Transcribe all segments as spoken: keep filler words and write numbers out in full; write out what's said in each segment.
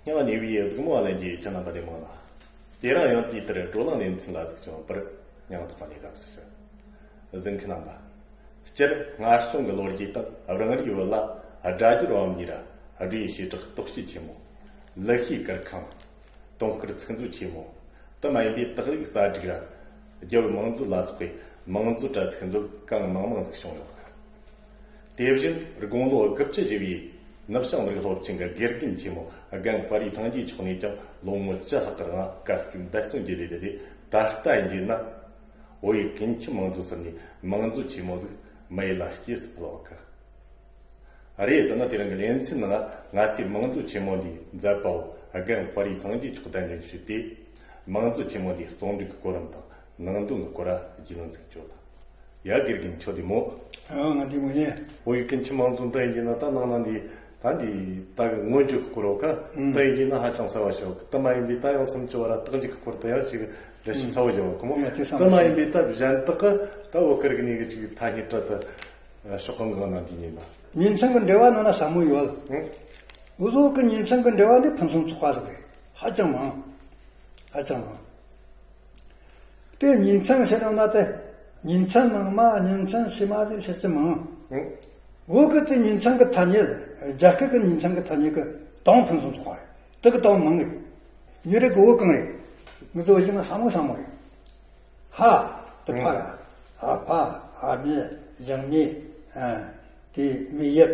སྙིང་ནས་བའི་གཟིགས་མོ་བ་ལན་གྱི་ཁྱེད་རྣམ་པ་ལས་མང་ལ། དེ་རིང་ཡང་དུས་ལྟར་བགྲོ་གླེང་ལེ་ཚན་ལ་གཟིགས་སྐྱོང་བར་སྙིང་ཐག་པ་ནས་དགའ་བསུ་ཞུ། གཟིགས་མཁན་རྣམ་པ། སྤྱིར་སྔར་བྱུང་གི་ལོ་རྒྱུས་དང་རང་རིགས་བོད་ལ་སྒྲ་སྦྱོར་བའམ་ཡིན་ར་སྒྲོས་བྱེ་བྲག་རྟོག་བྱེད་ཆེན་མོ། ལི་ཤིའི་གུར་ཁང་། དུང་དཀར་ཚིག་མཛོད་ཆེན་མོ། དེ་མ་ཡིན་པའི་སྟག་རིག་གསར་བསྒྲིགས་ར། རྒྱལ་བོའི་མང་མཛོད་ལ་སོགས་པའི་མང་མཛོད་དྲ་ཚིག་མཛོད་གང་མང་མང་ཟིག་བྱུང་ཡོད། དེ་བཞིན་དགུང་ལོ་དགུ་བཅུ་བཞེས་པའི་ནུབ་བྱང་མི་རིགས་སློབ་ཆེན་གྱི་དགེ་རྒན་ཆེན་མོ་རྒན་དཔའ་རིས་སངས་རྒྱས་མཆོག་ནས་ཀྱང་ལོ་ངོ་བཅུ་ལྷག་གི་རིང་བཀའ་བཀྱོན་འབད་བརྩོན་གྱི་ལས་དེ་ལས་ད་ལྟ་ཡིན་རྒྱུ་ན། བོད་ཡིག་ཀུན་མཁྱེན་མང་མཛོད་ཟེར་ནས་མང་མཛོད་ཆེན་མོ་ཟིག་མི་ཡུལ་ལ་སྐྱེས་སུ་ཕུལ་བ་གི། རེད། དེ་ན་དེ་རིང་གི་ལེ་ཚན་ནང་ང་ཚོས་མང་མཛོད་ཆེན་མོ་འདིའི་མཛད་པ་བོ་རྒན་དཔའ་རིས་སངས་རྒྱས་མཆོག་གདན་འདྲེན་ཞུས་ཏེ། མང་མཛོད་ཆེན་མོ་འདིའི་རྩོམ་སྒྲིག་གི་གོ་རིམ་དང་ནང་དོན་གྱི་སྐོར་ར་རྒྱུས་ལོན་ཟིག་བྱོས་དང་། ཡ། དགེ་རྒན་ཁྱོད་བདེ་མོ། ཨ། ང་བདེ་མོ་ཡིན། བོད་ཡིག་ཀུན་མཁྱེན་མང་མཛོད་འདི་ཡིན་ན་ད་ནང་ན་འདི་ད་འདི་ད་གི་སྔོན་བརྗོད་ཀྱི་སྐོར་བ་ཁ་ཨུམ། འདི་ཡིན་ན་ཧ་ཅང་གསལ་བ་ཞིག་དེ་མ་ཡིན་པའི་ད་ཡང་སུམ་ཅུ་བ་ར་རྟགས་འཇུག་གི་སྐོར་དེ་ཡང་ཞིག་ལས་ཞིག་ཨུམ། གསལ་བོ་ཡོད་གི་མོ། ཡ། དེ་བསམ་དེ་མ་ཡིན་པའི་ད་གཞན་དག་གི་ད་བོད་སྐད་རིག་གནས་ཀྱི་ཅིག་ཐ་སྙད་སྤྲད་དུ་ཤོག་གང་གང་ན་འདི་ཡིན་ན། ཉིན་མཚན་གྱི་འབྲེལ་བ་ནང་ན་ཟབ་མོ་ཡོད། ཨུམ། འུ་ཚོ་གི་ཉིན་མཚན་གྱི་འབྲེལ་བ་འདི་ཕུན་སུམ་ཚོགས་པ་ཟིག་རེད། ཧ་ཅང་མང་། ཧ་ཅང་མང་། དེ་ཉིན་མཚན་ཟེར་ཡོང་ན་དེ། ཉིན་མཚན་ནང་མ་ཉིན་མཚན་ཕྱི་མ་ཟེར་ཕྱི་ཕྱི་མང་། ཨང་། བོད་ཀྱི་དེ་ཉིན་མཚན་གྱི་ཐ་སྙད། རྒྱ་སྐད་ཀྱི་ཉིན་མཚན་གྱི་ཐ་སྙད་ཀྱི་དང་ཕུན་སུམ་ཚོགས་པ་རེད། དེ་གི་དང་མང་གི། ཉིན་རེ་གི་བོད་གང་རེད། ངུ་ཚོ་བཞི་ན་ས་མོ་ས་མོ་རེད། ཧ། དེ་ཕ་ར། ཨ་ཕ། ཨ་མེ། ཡང་མེ། ཨ། དེ་མེ་ཡབ།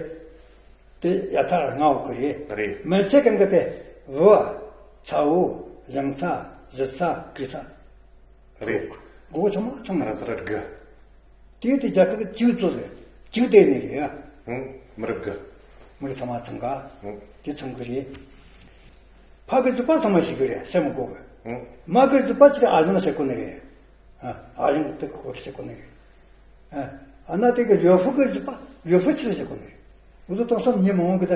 དེ་ཡ་ཐ་ལྔ་བོ་གི་རེད། རེད། མན་ཆད་གང་གི་དེ་བུ། ཚ་བོ། ཡང་ཚ། གཞི་ཚ། གི་ཚ། རེད། མགོ་ཚང་མ་ཚང་མ་ར་ཚ་ར་དགུ། དེ་དེ་རྒྱ་སྐད་ཀྱི་བཅུ་ཚོ་རེད། བཅུ་དེ་ནས་རེད་ཡ། ཧུང་། མི་རབས་དགུ། མི་རབས་ཚང་མ་ཚང་ག་ཧུང་། དེ་ཚང་གི་རེད། ཕ་གི་རྒྱུད་པ་ཚང་མ་ཤེས་གི་རེད། སེམས་མགོ་གི་ཧུང་། མ་གི་རྒྱུད་པ་ཅིག་ཨ་ཞང་ཟེར་གོ་ནི་རེད། ཨ། ཨ་ཞང་དེ་གི་སྐོར་ཟེར་གོ་ནི་རེད། ཨ། ཨ་ན་དེ་གི་ཡོ་ཧྥུ་གི་རྒྱུད་པ་ཡོ་ཧྥུ་ཆི་ཟེར་གོ་ནི་རེད། འུ་ཚོ་དེང་སང་མི་མང་བོ་གི་ད་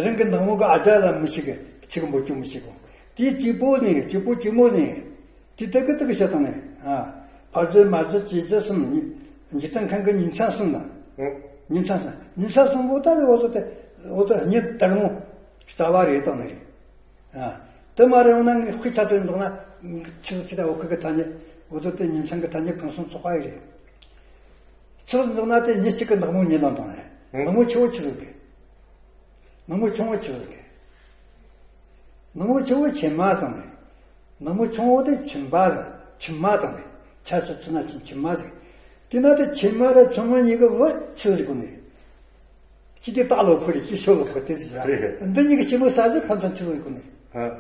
རང་གི་ནང་མོ་གི་ཨ་ཅག་ལ་མི་ཤེས་གི། ཆི་གི་འབོད་རྒྱུ་མི་ཤེས་གོ། དེའི་གཅིག་པོ་ནི་གཅིག་པོ་གཅིག་མོ་ནི། དེ་དེ་གི་དེ་གི་བཤད་སྟངས་ནི། ཨ། ཕ་རྒྱུད་མ་རྒྱུད་བྱས་རྒྱུད་གསུམ། འཇིག་རྟེན་མཁན་གི་ཉིན་མཚན་གསུམ་ན། ཨང་། ཉིན་མཚན་གསུམ། ཉིན་མཚན་གསུམ་པོ་ད་འུ་ཚོ་དེ་འུ་ཚོ་གཉིད་དལ་མོ་རྩ་བ་རེད་དང་ནི་རེད། ཨ། དེ་མ་རེད་འོང་ན་ངས་དཔེ་ཆ་དེ་འདོགས་ན། ཆི་ཆི་ད་འུ་ཁུ་གི་ཐ་སྙད། འུ་ཚོ་དེ་ཉིན་མཚན་གི་ཐ་སྙད་ཕུན་སུམ་ཚོགས་པ་ཡི་རེད། ཆི་འདོགས་ན་དེ་ཉིན་གཅིག་གི་ནག་མོ་ཉིན་ལ་དང་ནི། ཨང་། ནག་མོ་ཆེ་བོ་ཆི་རེད་གི། ནག་མོ་ཆུང་བོ་ཆི་རེད་གི། ནག་མོ་ཆུང་བོ་ཆེན་མ་དང་ནི། ནག་མོ་ཆུང་བོ་དེ་ཆུན་པ་དང་ཆུན་མ་དང་ནི། ཆ་ཆུ་ཆུ་ན་ཆུན་ཆུན་མ་ཟིག་དེ་ན་དེ་ཆེན་མ་དང་ཆུང་མ་གཉིས་ཀྱི་བུ་ཆི་ཟིག་གོ་ནི། གཅིག་དེ་སྟག་ལོ་ཕུ་རེད། གཅིག་ཤོ་ལོ་ཕུ་དེ་ཟིག་ར། རེད། འདི་གཉིས་ཀྱི་སྐྱེས་ལོ་གསར་ཟིག་ཕན་ཚུན་ཆི་ཟིག་གོ་ནི། ཧ།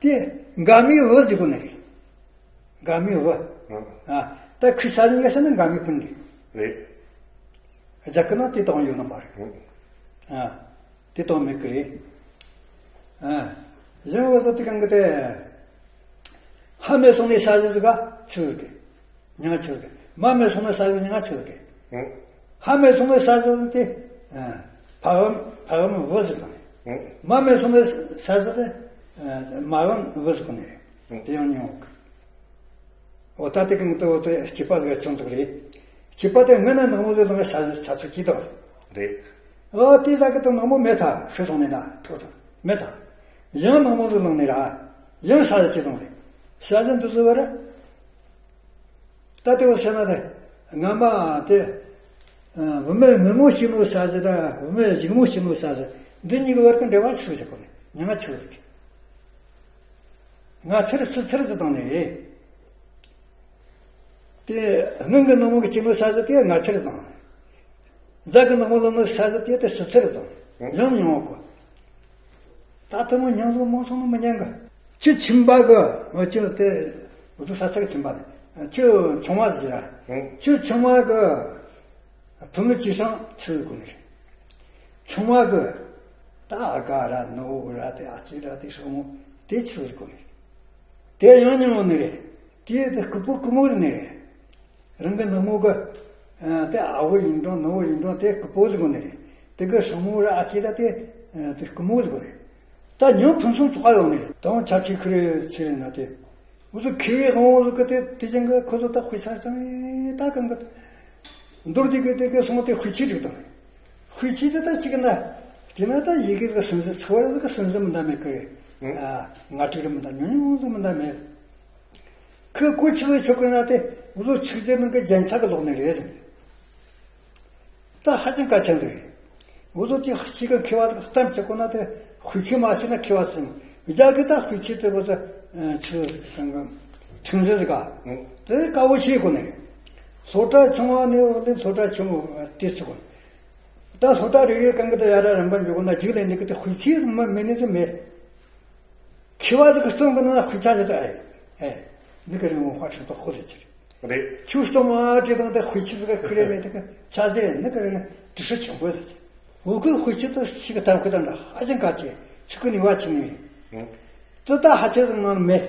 དེ་འགའ་མིའི་བུ་ཟིག་གོ་ནི་རེད། འགའ་མིའི་བུ། ཧ། ཨ། ད་ཁོས་གསར་ཟིག་ཡ་ཤ་ན་འགའ་མིའི་ཕུ་ནི་རེད། རེད། རྒྱ་སྐད་ནང་དེ་དང་ཡོད་ནམ་པ་རེད། ཨ། དེ་དང་མེད་ཀི་རེད། ཨ། གཞན་འུ་ཚོ་དེ་གང་གི་དེ། ཕ་མེད་སོང་ནས་ཤ་ཟིག་ག་ཆི་ཟིག་གི། མྱིང་ཆི་ཟིག་གི། མ་མེད་སོང་ནས་ཤ་ཟིག་མྱིང་ཆི་ཟིག་གི། ཕ་མེད་སོང་ནས་ཤ་ཟིག་དེ། ཨ། ཕ་བུ་ཕ་བུ་མོ་བུ་ཟིག་དང་། མ་མེད་སོང་ནས་ཤ་ཟིག་དེ། ཨ། མ་བུ་བུ་ཟིག་དང་ནི་རེད། དེ་ཡང་མྱིང་འོག་གི། འོ་ད་དེ་གང་དུ་འོ་དེ་སྐྱེས་པ་ཟིག་ཆུང་དུ་རེད། སྐྱེས་པ་དེ་སྔོན་ན་ནག་མོ་ཟིག་ལངས་ས་ཟིག་ཆ་ཚུགས་ཀྱི་དང་། རེད། འོ་དེ་ཟ་གི་དང་ནག་མོ་མེད་ཐ་ཤི་སོང་ནས་ན་ཐུག་དང་མེད་ཐ། ཡང་ནག་མོ་ཟིག་ལངས་ནས་ར། ཡང་ས་ཟིག་ཆེ་དང་རེད། ས་ཟིག་འདི་ཟིག་བར། ད་དེ་བ་ཟེར་ན་དེ། སྔ་མ་དེ། བུད་མེད་སྔོན་མོ་ཞིག་ནོ་ས་ཟིག་དང་བུད་མེད་གཞུག་མོ་ཞིག་ནོ་ས་ཟིག་འདི་གཉིས་ཀྱི་བར་གྱི་འབྲེལ་བ་ཆི་ཟིག་གོ་ནས་མྱིང་ང་ཆི་ཟིག་གི། ང་ཚེར་ཚུ་ཚེར་དུ་བཏང་ནས། དེ་སྔོན་གྱི་ནག་མོ་གི་སྐྱེས་ལོ་ས་ཟིག་དེ་ང་ཚེར་དང་། རྫ་གི་ནག་མོ་ལོ་ནག་ས་ཟིག་དེ་དེ་སུ་ཚེར་དང་། ཡང་ཡང་བ་གོ། ད་ཐུན་མོང་མྱིང་ཟིག་མང་སོང་ན་མི་ཉན་གི། ཁྱོད་ཁྱིམ་པ་གི་འོ་ཁྱོད་དེ་འུ་ཚོ་ས་ཚིགས་ཁྱིམ་པ་ནི་ཁྱོད་ཆུང་བ་ཟིག་ར། ཁྱོད་ཆུང་བ་གི་བུ་མོ་སྐྱེས་སང་ཆི་ཟིག་གོ་ནི་རེད། ཆུང་བ་གི། ད་ཨ་ཀ་ར་ནུ་བོ་ར་དེ་ཨ་ཅེ་ར་དེ་སྲུ་མོ་དེ་ཆི་ཟིག་གོ་ནི་རེད། དེ་ཡང་ཉོ་ནི་རེད། དེ་དེ་སྐུ་པོ་སྐུ་མོ་ནི་རེད། རང་གི་ནུ་མོ་གི། ཨ། དེ་ཨ་བོ་ཡིན་རུང་ནུ་བོ་ཡིན་རུང་དེ་སྐུ་པོ་ཟིག་གོ་ནི་རེད། དེ་གི་སྲུ་མོ་ར་ཨ་ཅེ་ར་དེ། ཨ། དེ་སྐུ་མོ་ཟིག་གོ་རེད། ད་ཉོ་ཕུན་སུམ་ཚོགས་པ་ཡོང་ནི་རེད། དང་ཆ་ཆེ་ཁི་རེ་ཆི་རེ་ན་དེ། འུ་ཚོ་མཁས་པའི་དབང་པོ་ལུགས་ཀྱི་དེ་དེ་ཅན་གྱི་ཁོ་ཚོ་ད་དཔེ་ཆ་ཚང་ད་གང་གི། མདོར་བསྡུས་ཀྱི་དེ་གི་སོང་དེ་དཔེ་ཆའི་རིགས་དང་། དཔེ་ཆའི་དེ་ད་གཅིག་ན། དེ་ན་ད་ཡི་གེ་གི་སུན་གཙེར་ཚིག་བར་གི་སུན་གཙེར་མི་འདྲ་མེད་ཀི་རེད། ཨ། ང་དྲུག་རེ་མི་འདྲ་ཉུང་ཉུང་ཟིག་མི་འདྲ་མེད། ཁོས་གོ་ཆི་ཟིག་ཆོད་གི་ན་དེ་འུ་ཚོ་ཚིག་རྩེ་ནང་གི་རྒྱན་ཆ་གི་ལོག་ནི་རེད་ཟེར། ད་ཧ་ཅང་གལ་ཆེན་རེད། འུ་ཚོ་དེ་གཅིག་གི་མཁས་པ་དག་གཏམ་བྱེད་གོ་ན་དེ་དཔེ་ཆ་མ་ཤེས་ན་མཁས་པ་ཟེར། རྒྱ་གི་ད་དཔེ་ཆ་དེ་འུ་ཚོ་ཆི་གང་གི་ཁྲིམས་རེད་ག། དེ་དཀའ་བོ་ཤེས་གོ་ནི། སློབ་གྲྭ་ཆུང་བ་ནས་འོ་དེ་སློབ་གྲྭ་ཆེན་མོ་དེ་ཚུགས་གོ། ད་སོ་ད་རེ་རེ་གང་གི་ད་ཡ་ར་རིམ་པ་འཇོག་ན་རྒྱུགས་ལེན་ནི་གི་དེ་དཔེ་ཆའི་མི་མེད་ནི་དེ་མེད། མཁས་པ་དེ་གི་སྟོན་གི་ན་དཔེ་ཆ་དེ་ད་ཨེ་ཨེ་འདི་གི་རིང་བོ་ཧ་ཆེན་པོ་ཧོ་རེ་ཆེ་རེད། ཆུ་སྟོན་མ་བྲིས་དང་དེ་དཔེ་ཆ་དེ་གི་ཁི་རེ་མེད་དེ་གི་ཆ་ཟེར་ནི་གི་རིང་དྲི་ཧྲི་ཆེན་པོ་དེ་ཆེ། འུ་གི་དཔེ་ཆ་དེ་ཞིག་གི་གཏམ་ཁི་དང་འདྲ་ཧ་ཅང་གལ་ཆེ་ཆུ་གི་ནི་བ་ཆེ་ནི་རེད། དེ་ད་ཧ་ཆེ་དང་ནང་མེད།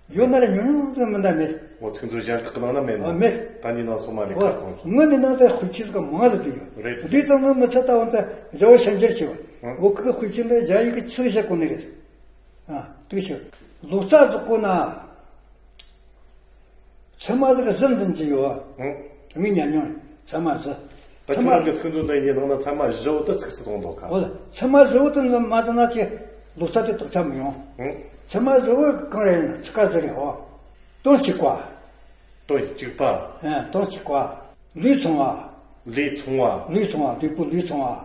ཡོད་ན་ར་ཉུང་ཉུང་ཙམ་མི་འདྲ་མེད། འོ་ཚིག་མཛོད་གཞན་དག་གི་ནང་ན་མེད་ནོ། ཨ་མེད། ད་ནི་ནང་སོ་མ་རེད། ཨོ་ཁ་ཁོང་ཚོ། ངོས་ནས་ནང་དེ་དཔེ་ཆ་ཟིག་མང་ལ་བསྡུས་ཡོད། རེད། བསྡུས་ཙམ་ནི་མི་ཚད་ད་འོན་ཏེ་རྒྱལ་བོ་ཤན་སྦྱར་ཆེ་བ། ཨང་། འོ་ཁོ་གི་དཔེ་ཆ་འདི་རྒྱ་ཡིག་གི་ཚིག་བཤད་གོ་ནི་རེད། ཨ་དུས་ཤིག་ལོ་ཙཱ་བཟོ་གོ་ན། ཚད་མ་ཟིག་གཟི་འཛིན་གྱི་ཡོད། ཨང་། ངས་ཉན་མྱོང་། ཚད་མ་གཟི། ད་ཚད་མ་ཁྱོད་རང་གི་ཚིག་མཛོད་འདི་ཡིན་ནང་ན་ཚད་མ་བཞི་བོ་དེ་ཚིག་སུ་གཏོང་འདུག་ག། འོ་ལ་ཚད་མ་བཞི་བོ་དེ་མ་བཏང་ན་ཁྱེད་ལོ་ཙཱ་དེ་དག་ཆ་མི་ཡོང་། ཨང་། ཚད་མ་བཞི་བོ་གང་རེད་ན་ཚིག་ཁ་བཟོ་རེད་ཨོ། དོན་གཅིག་པ། དོན་གཅིག་པ། ཨ་དོན་གཅིག་པ། ལུས་མཚུངས་པ། ལུས་མཚུངས་པ། ལུས་མཚུངས་པ་ལུས་པོ་ལུས་མཚུངས་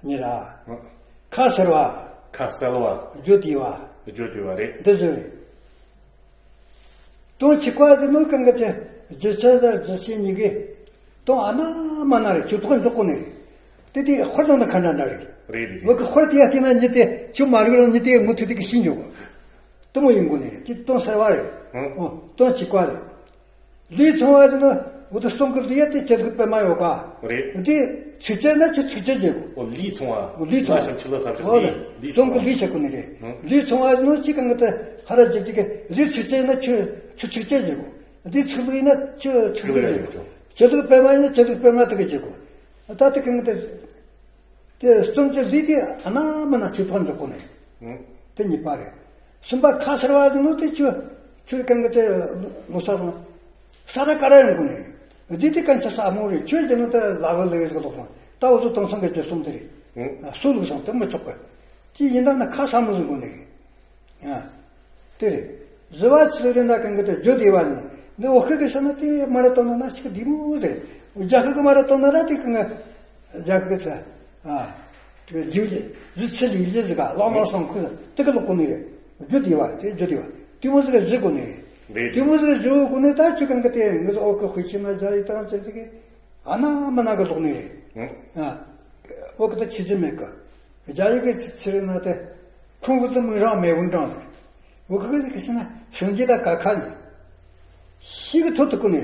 པ། གཉིས་ལ། ཨང་། ཁ་གསལ་བ། ཁ་གསལ་བ། རྒྱུ་དེ་བ། རྒྱུ་དེ་བ་རེད། འདི་བཟོ་རེད། དོན་གཅིག་པ་ཟེར་ནོ་གང་གི་དེ་རྒྱུ་ཆ་ཟེར་རྒྱུ་ཆ་གཉིས་ཀའི་དོན་ཨ་ན་མ་ན་རེད། ཆུ་ཐོག་འཇོག་གོ་ནི་རེད། དེ་དེ་དཔེ་དང་ནི་ཁ་འདྲ་འདྲ་རེད། རེད་རེད། བོད་གི་དཔེ་དེ་ཡ་བལྟས་ན་ཉི་དེ་ཆུ་མ་རིག་རང་ཉི་དེ་མུ་མཐུད་དེ་གི་ཤི་འཇོག་གོ། དེ་མོ་ཡིན་གོ་ནི་རེད། དེ་དོན་གསལ་བ་རེད། ཨང་། ཨོ་དོན་གཅིག་པ་རེད། ལུས་མཚུངས་པ་ཟེར་ན་འོ་དེ་གསུང་གི་ལུས་ཡ་དེ་ཅི་ཟིག་པད་མ་ཡོད་ག། རེད། དེ་ཚིགས་བཅད་ན་ཁྱོད་ཚིགས་བཅད་བྱེད་དགོས། ཨོ་ལུས་མཚུངས་པ། ཨོ་ལུས་མཚུངས་པ། ལ་ཞབས་ཕྱི་ལ་ས་ཕྱི་ཨོ་ལུས་ལུས་གསུང་གི་མཚུངས་པ། ལུས་བྱེད་དགོས་ནི་རེད། ཨང་། ལུས་མཚུངས་པ་ཟེར་ན་ཅི་གང་གི་དེ་ཧ་ར་ཇི་ཇི་གི་ལུས་ཚིགས་བཅད་ན་ཁྱོད་ཁྱོད་ཚིགས་བཅད་བྱེད་དགོས། དེ་ཚིག་ལུས་ན་ཁྱོད་ཚིག་ལུས་བྱེད་དགོས། ཅི་ཟིག་པད་མ་ཡིན་ན་ཅི་ཟིག་པད་མ་དེ་གི་བྱེད་དགོས། ད་དེ་གང་གི་དེ། དེ་གསུམ་གྱི་ལུས་དེ་ཨ་ན་མ་ན་ཆིག་ཐོག་འཇོག་གོ་ནས། ཨང་། དེ་གཉིས་པ་རེད། གསུམ་པ་ཁ་གསལ་བ་ཟེར་ནོ་དེ་ཁྱོད་ཁྱོད་གང་གི་དེ་ལོ་ས་དང་ས་ར་ཀ་ར་ཡོང་གོ་ནས། འདི་དེ་གང་ཆ་ས་མོ་རེད། ཁྱོད་ཀྱི་ནི་དེ་ལ་བ་ལ་ཡོད་ཟིག་ལོག་སོང་། ད་འུ་ཚོ་དེང་སང་གི་དེ་གསུམ་དེ་རེད། ཨང་། སུ་ལུགས་སང་དེ་མི་ཆོག་གི། ཅི་ཡིན་ད་ན་ཁ་ས་མོ་ཟིག་གོ་ནས། ཨ། དེ་རེད། བཟི་བ་ཆི་རེད་ན་གང་གི་དེ་རྒྱུ་དེ་བ་ནི། འདི་འོ་ཁི་གི་ས་ན་དེ་མ་ར་བཏོན་ན་ན་ཞིག་བདེ་མོ་རེད། རྒྱ་ཁི་གི་མ་ར་བཏོན་ན་ར་དེ་གང་གི་རྒྱ་ཁི་གི་ཚ། ཨ། དེ་རྒྱུ་རྒྱུ་ཚི་ལི་ལི་ཟི་ག་ལོ་མ་སོང་ཁུ་དེ་གི་ལོ་གོ་ནི་རེད། རྒྱུ་དེ་བ་དེ་རྒྱུ་དེ་བ་དེ་མོ་ཟི་ག་བཟི་གོ་ནི་རེད། རེད། དེ་མོ་ཟི་ག་བཟི་གོ་ནི་ད་ཁྱོད་གང་གི་དེ་ངི་ཟི་འོ་ཁི་དཔེ་ཆ་ན་རྒྱ་ཡི་དང་ཚེ་དེ་གི་ཨ་ན་མ་ན་གི་ལོག་ནི་རེད། ཨ། འོ་གི་ད་ཆི་ཆི་མེད་གི། རྒྱ་ཡིག་གི་ཆི་རེད་ན་དེ། ཁུང་བུ་དུ་མི་རང་མེ་བུ་འབྲང་ཟེར། འོ་གི་གི་ཆི་ན་སངས་རྒྱས་ད་ཀ་ཁ་ནི། ཤི་གི་ཐོ་དུ་ཀུ་ནི།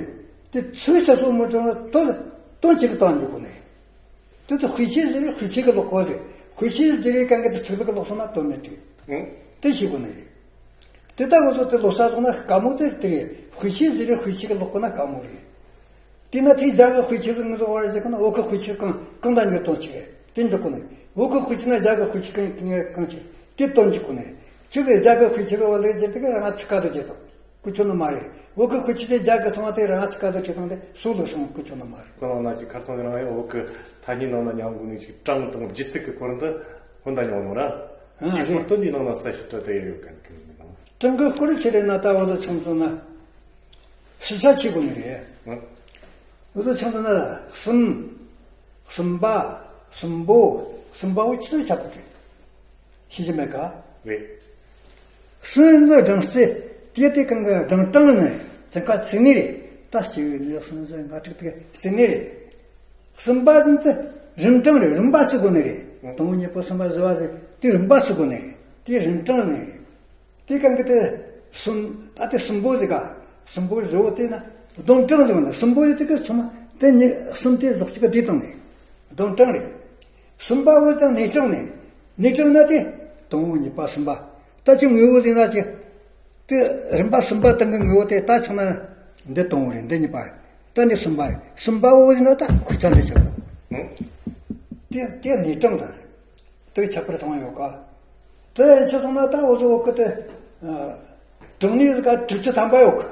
དེ་ཚུལ་ས་སོ་མི་གྲོང་ན་དོ་དོན་གཅིག་གི་བཏང་འཇུག་གོ་ནི། དེ་ཚོ་དཔེ་ཆའི་ཟེར་རེད། དཔེ་ཆའི་གི་ལོག་གོ་རེད། དཔེ་ཆའི་ཟེར་རེད་གང་གི་དེ་ཚིག་ལ་གི་ལོག་སོང་ན་དོན་མེད་དུས། དེ་ཤི་གོ་ནི་རེད། དེ་ལྟ་བུ་ཚོ་དེ་ལོ་ས་སོང་ན་དཀའ་མོ་དེ་དེ་རེད། དཔེ་ཆའི་ཟེར་རེད། དཔེ་ཆའི་གི་ལོག་གོ་ན་དཀའ་མོ་རེད། དེས་ན་དེའི་རྒྱ་གི་དཔེ་ཆ་གི་ངེས་སོ་བར་ཞིག་ན་འོ་ཁི་དཔེ་ཆ་གང་གང་དང་ཉོ་གཏོང་ཆེ་དེ་འདྲ་གོ་ནས། འོ་ཁི་དཔེ་ཆ་ན་རྒྱ་གི་དཔེ་ཆ་གང་ངས་གང་ཆེ་དེ་སྟོན་གྱི་གོ་ནས། ཁྱོད་ཀྱི་རྒྱ་གི་དཔེ་ཆ་གི་བ་ལས་རྒྱུ་དེ་གི་རང་ང་ཚིག་ཁ་དུ་བྱེད་དང་ཀུ་ཆོ་ནི་མ་རེད། འོ་ཁི་དཔེ་ཆ་དེ་རྒྱ་གི་སོང་བ་དེ་རང་ང་ཚིག་ཁ་དུ་བྱེད་དང་དེ་སུ་ལ་སོང་ཀུ་ཆོ་ནི་མ་རེད། ཁོ་རང་ན་ཅིག་ཁར་སང་རང་ཡང་འོ་ཁི་ཐ་སྙད་ནང་ན་མཉམ་དགོས་ནས་ཅིག་གྲངས་དང་སྒྱུ་རྩལ་གི་སྐོར་འདི་ཧོན་ད་མྱོང་ཡོང་ར། ཨ་ཅིག་རེད། སྐོར་དུ་འདི་ནང་ན་གསལ་ཞིབ་ཏུ་དེ་ཡོད་མཁན་གི་ནང་། གྲངས་ཀྱི་སྐོར་ཆེ་རེད་ན་ད་འོ་ད་ཆུང་ཆུང་ན། ཤེས་བྱ་ཆེ་དགོས་ནི་རེད། ཨ། འུ་ཚོ་ཆུང་དུ་ན་གསུམ། གསུམ་པ། གསུམ་པོ། གསུམ་པ་བོ་ཆི་ཟིག་ཁྱབ་པ་རེད། ཤེས་ཀྱི་མེད་ཀ། རེད། གསུམ་ནི་སྦྲང་རྩི། དེ་དེ་གང་གི་སྦྲང་སྦྲང་ནི་ཙན་ཁ་ཚིག་ནི་རེད། ད་སྐྱེ་བའི་ལུས་གསུམ་ཟིག་ང་ཐུག་དེ་ཚིག་ནི་རེད། གསུམ་པ་ཟིན་ཏེ་རིམ་གྲངས་རེད། རིམ་པ་ཚིག་དགོས་ནི་རེད། དང་པོ་གཉིས་པ་གསུམ་པ་བཞི་པ་ཟིན་དེ་རིམ་པ་ཚིག་དགོས་ནི་རེད། དེ་རིམ་གྲངས་ནི་རེད། དེ་གང་གི་དེ་གསུམ། ད་དེ་གསུམ་པོ་ཟིག་ག། གསུམ་པོ་བཟོ་བོ་དེ་ན་སྡོམ་གྲངས་ཟིག་ན་གསུམ་པོ་ཡོད་དེ་གི་ཚང་མ་དེ་ཉིད་གསུམ་དེ་ལོག་ཅིག་གི་དེ་དང་ནི་སྡོམ་གྲངས་རེད། གསུམ་པ་བོ་དང་ནི་གྲངས་ནི། ནི་གྲངས་ན་དེ་དང་པོ་གཉིས་པ་གསུམ་པ། ད་ཅི་ངོས་བོ་ཟིན་ན་ཅི། དེ་རིམ་པ་གསུམ་པ་དང་གི་ངོས་བོ་དེ་ད་ཆགས་ན་འདི་དང་པོ་རེད། འདི་གཉིས་པ་རེད། ད་ནི་གསུམ་པ་རེད། གསུམ་པ་བོ་ཟིན་ན་ད་ཁུ་ཚ་འདི་ཆགས། དེ་དེ་ནི་གྲངས་དང་། དེ་ཁྱད་པར་ཐོན་ཡོད་ཀ། དེ་ཡན་ཆད་སོང་ན་ད་འུ་ཚོ་འོ་ཀི་དེ། ཨ། དྲུག་ནི་ཀ་དྲུག་ཅུ་ཐམ་པ་ཡོད་ཀ།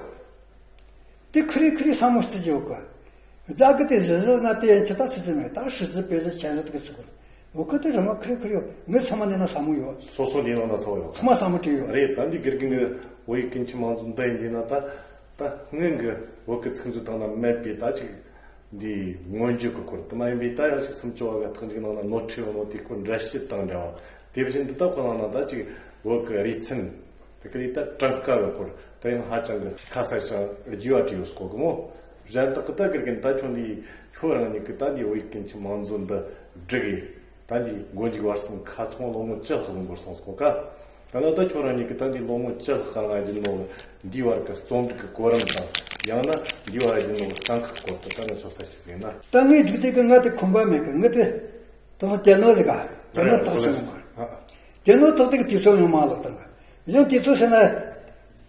དེ་ཁི་རི་ཁི་རི་ས་མོ་སྟེ་ཡོད་ཀ། རྒྱ་གི་དེ་བཞི་བཞི་ན་དེ་ཡན་ཆད་ད་སྲིད་ཀྱི་མེད། ད་ཧྲི་ཙི་པེ་ཙི་ཆན་ཙི་དེ་གི་ཚུགས་ཀ། བོད་སྐད་དེ་རིན་མ་ཁེར་ཁེར་ཡོད། ངས་ཚང་མ་ནས་ན་ཟབ་མོ་ཡོད། སོ་སོ་ལས་ནང་ན་ཚང་མ་ཡོད། ཚང་མ་ཟབ་མོ་བྲིས་ཡོད། རེད། ད་འདི་དགེ་རྒན་གྱི་བོད་ཡིག་ཀུན་མཁྱེན་མང་གཙོ་འདི་ཡིན་ན་ད། ད་སྔོན་གྱི་བོད་ཀྱི་ཚིག་མཛོད་དང་ན་མེད་པའི་ད་ཅིག་འདི་མངོན་བརྗོད་ཀྱི་སྐོར་དུ་མ་ཡིན་པའི་ད་ཡང་ཅིག་སུམ་ཅུ་པ་གི་ཐེངས་གཅིག་ནང་ན་ནོར་འཁྲུལ་ཡོད་ནོ་དེའི་སྐོར་འགྲེལ་བཤད་དང་འབྲེལ་བ། དེ་བཞིན་འདི་ད་ཁོ་རང་ན་ད་ཅིག་བོད་ཀྱི་རིགས་མཚན། དེ་ཀ་ལི་ད་གྲངས་ཀ་གི་སྐོར་ད་ཡང་ཧ་ཅང་གི་ཁ་གསལ་ཞིང་རྒྱས་པ་བྲིས་ཡོད་སྐོར་གི་མོ། གཞན་དག་གི་ད་དགེ་རྒན་ད་ཁྱོད་འདི་ཁྱོད་རང་ཉིད་ཀྱི་ད་འདི་བོད་ཡིག་ཀུན་མཁྱེན་མང་གཙོ་འདི་བསྒྲིགས་ཡིན། ད་འདི་མགོ་མཇུག་བར་གསུམ་ཁ་ཚང་ལོ་ངོ་བཅུ་ལྷག་འགོར་སོང་སྐོར་ཀ། ད་ལྟ་ད་ཁྱོད་རང་ཉིད་ཀྱི་ད་འདི་ལོ་ངོ་བཅུ་ལྷག་རིང་བསྒྲིགས་ནོ་འདི་བར་གྱི་རྩོམ་སྒྲིག་གི་གོ་རིམ་དང་ཡང་ན་འདི་བར་བསྒྲིགས་ནོ་དཀའ་ཁག་སྐོར་དུ་ད་ནི་ཚོ་ས་ཞིག་ཡིན་ན། ད་ངས་སྒྲིག་དུས་ཀྱི་ང་དེ་ཁོམ་པ་མེད་གི། ང་དེ་དང་རྒྱ་ནོར་ལས་ཀ་རྒྱ་ནོར་རེད། བརྟག་ཞིབ་ཡོང་བ་རེད། རྒྱ་ནོར་བརྟག་དུས་ཀྱི་དུས་ཚོད་ཡང་མང་ལགས་དང་། ཡང་དུས་ཚོད་ཟེར་ན།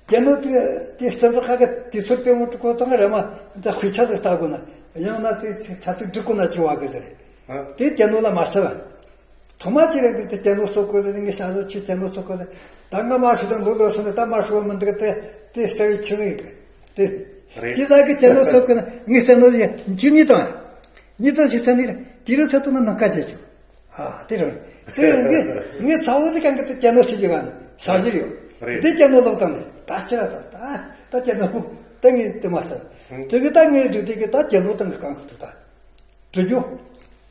རྒྱ་ནོར་དེ་དེ་སྟབས་ཁ་གི་དུས་ཚོད་དཔེ་མོ་དྲུག་པོ་དང་རེ་མ་ད་དཔེ་ཆ་ཟིག་ལྟ་དགོས་ན། ཡང་ན་དེ་ཚ་ཚིག་སྒྲིག་དགོས་ན་ཅི་བ་གི་ཟེར། ཨ། དེ་རྒྱ་ནོར་ལ་མ་ཟེར་བ། ཐོག་མ་ཅི་རེད་དེ་རྒྱ་ནོར་གསོག་དགོས་ཟེར། ངས་ཤ་ཟོ་ཆུ་རྒྱ་ནོར་གསོག་དགོས་ཟེར། ད་ང་མ་ཤི་དང་ལོ་ལོ་སོང་ནས་ད་མ་ཤི་བ་མི་འདུག་དེ་དེ་ལྟ་བའི་ཆི་ཟིག་ཡིན་གི་དེ། རེད། དེ་ཟ་གི་རྒྱ་ནོར་གསོག་དགོས་ན་ངས་རྒྱ་ནོར་ཡ་འཇིག་ཉིད་དང་། ཉིད་དང་ཞིག་ཚ་ནི་དེ་རུ་ཚ་དུ་ན་ནང་ཀ་བྱེད་ཆོག་ཨ། དེ་རེད། དེ་ངས་ངས་ཚ་བོ་དེ་གང་གི་དེ་རྒྱ་ནོར་ཞིག་གི་གང་ཟ་རྒྱུ་ཡོད། རེད། དེ་རྒྱ་ནོར་ལོག་བཏང་ནས་ད་ཕྱིར་ད་ད་ད་རྒྱ་ནོར་ད་ངས་དེ་མ་ཟ། དེ་གི་ད་ངས་བསྒྲིགས་དེ་གི་ད་རྒྱ་ནོར་བཏང་གི་གང་གི་དེ་ད་བསྒྲིགས་རྒྱུ།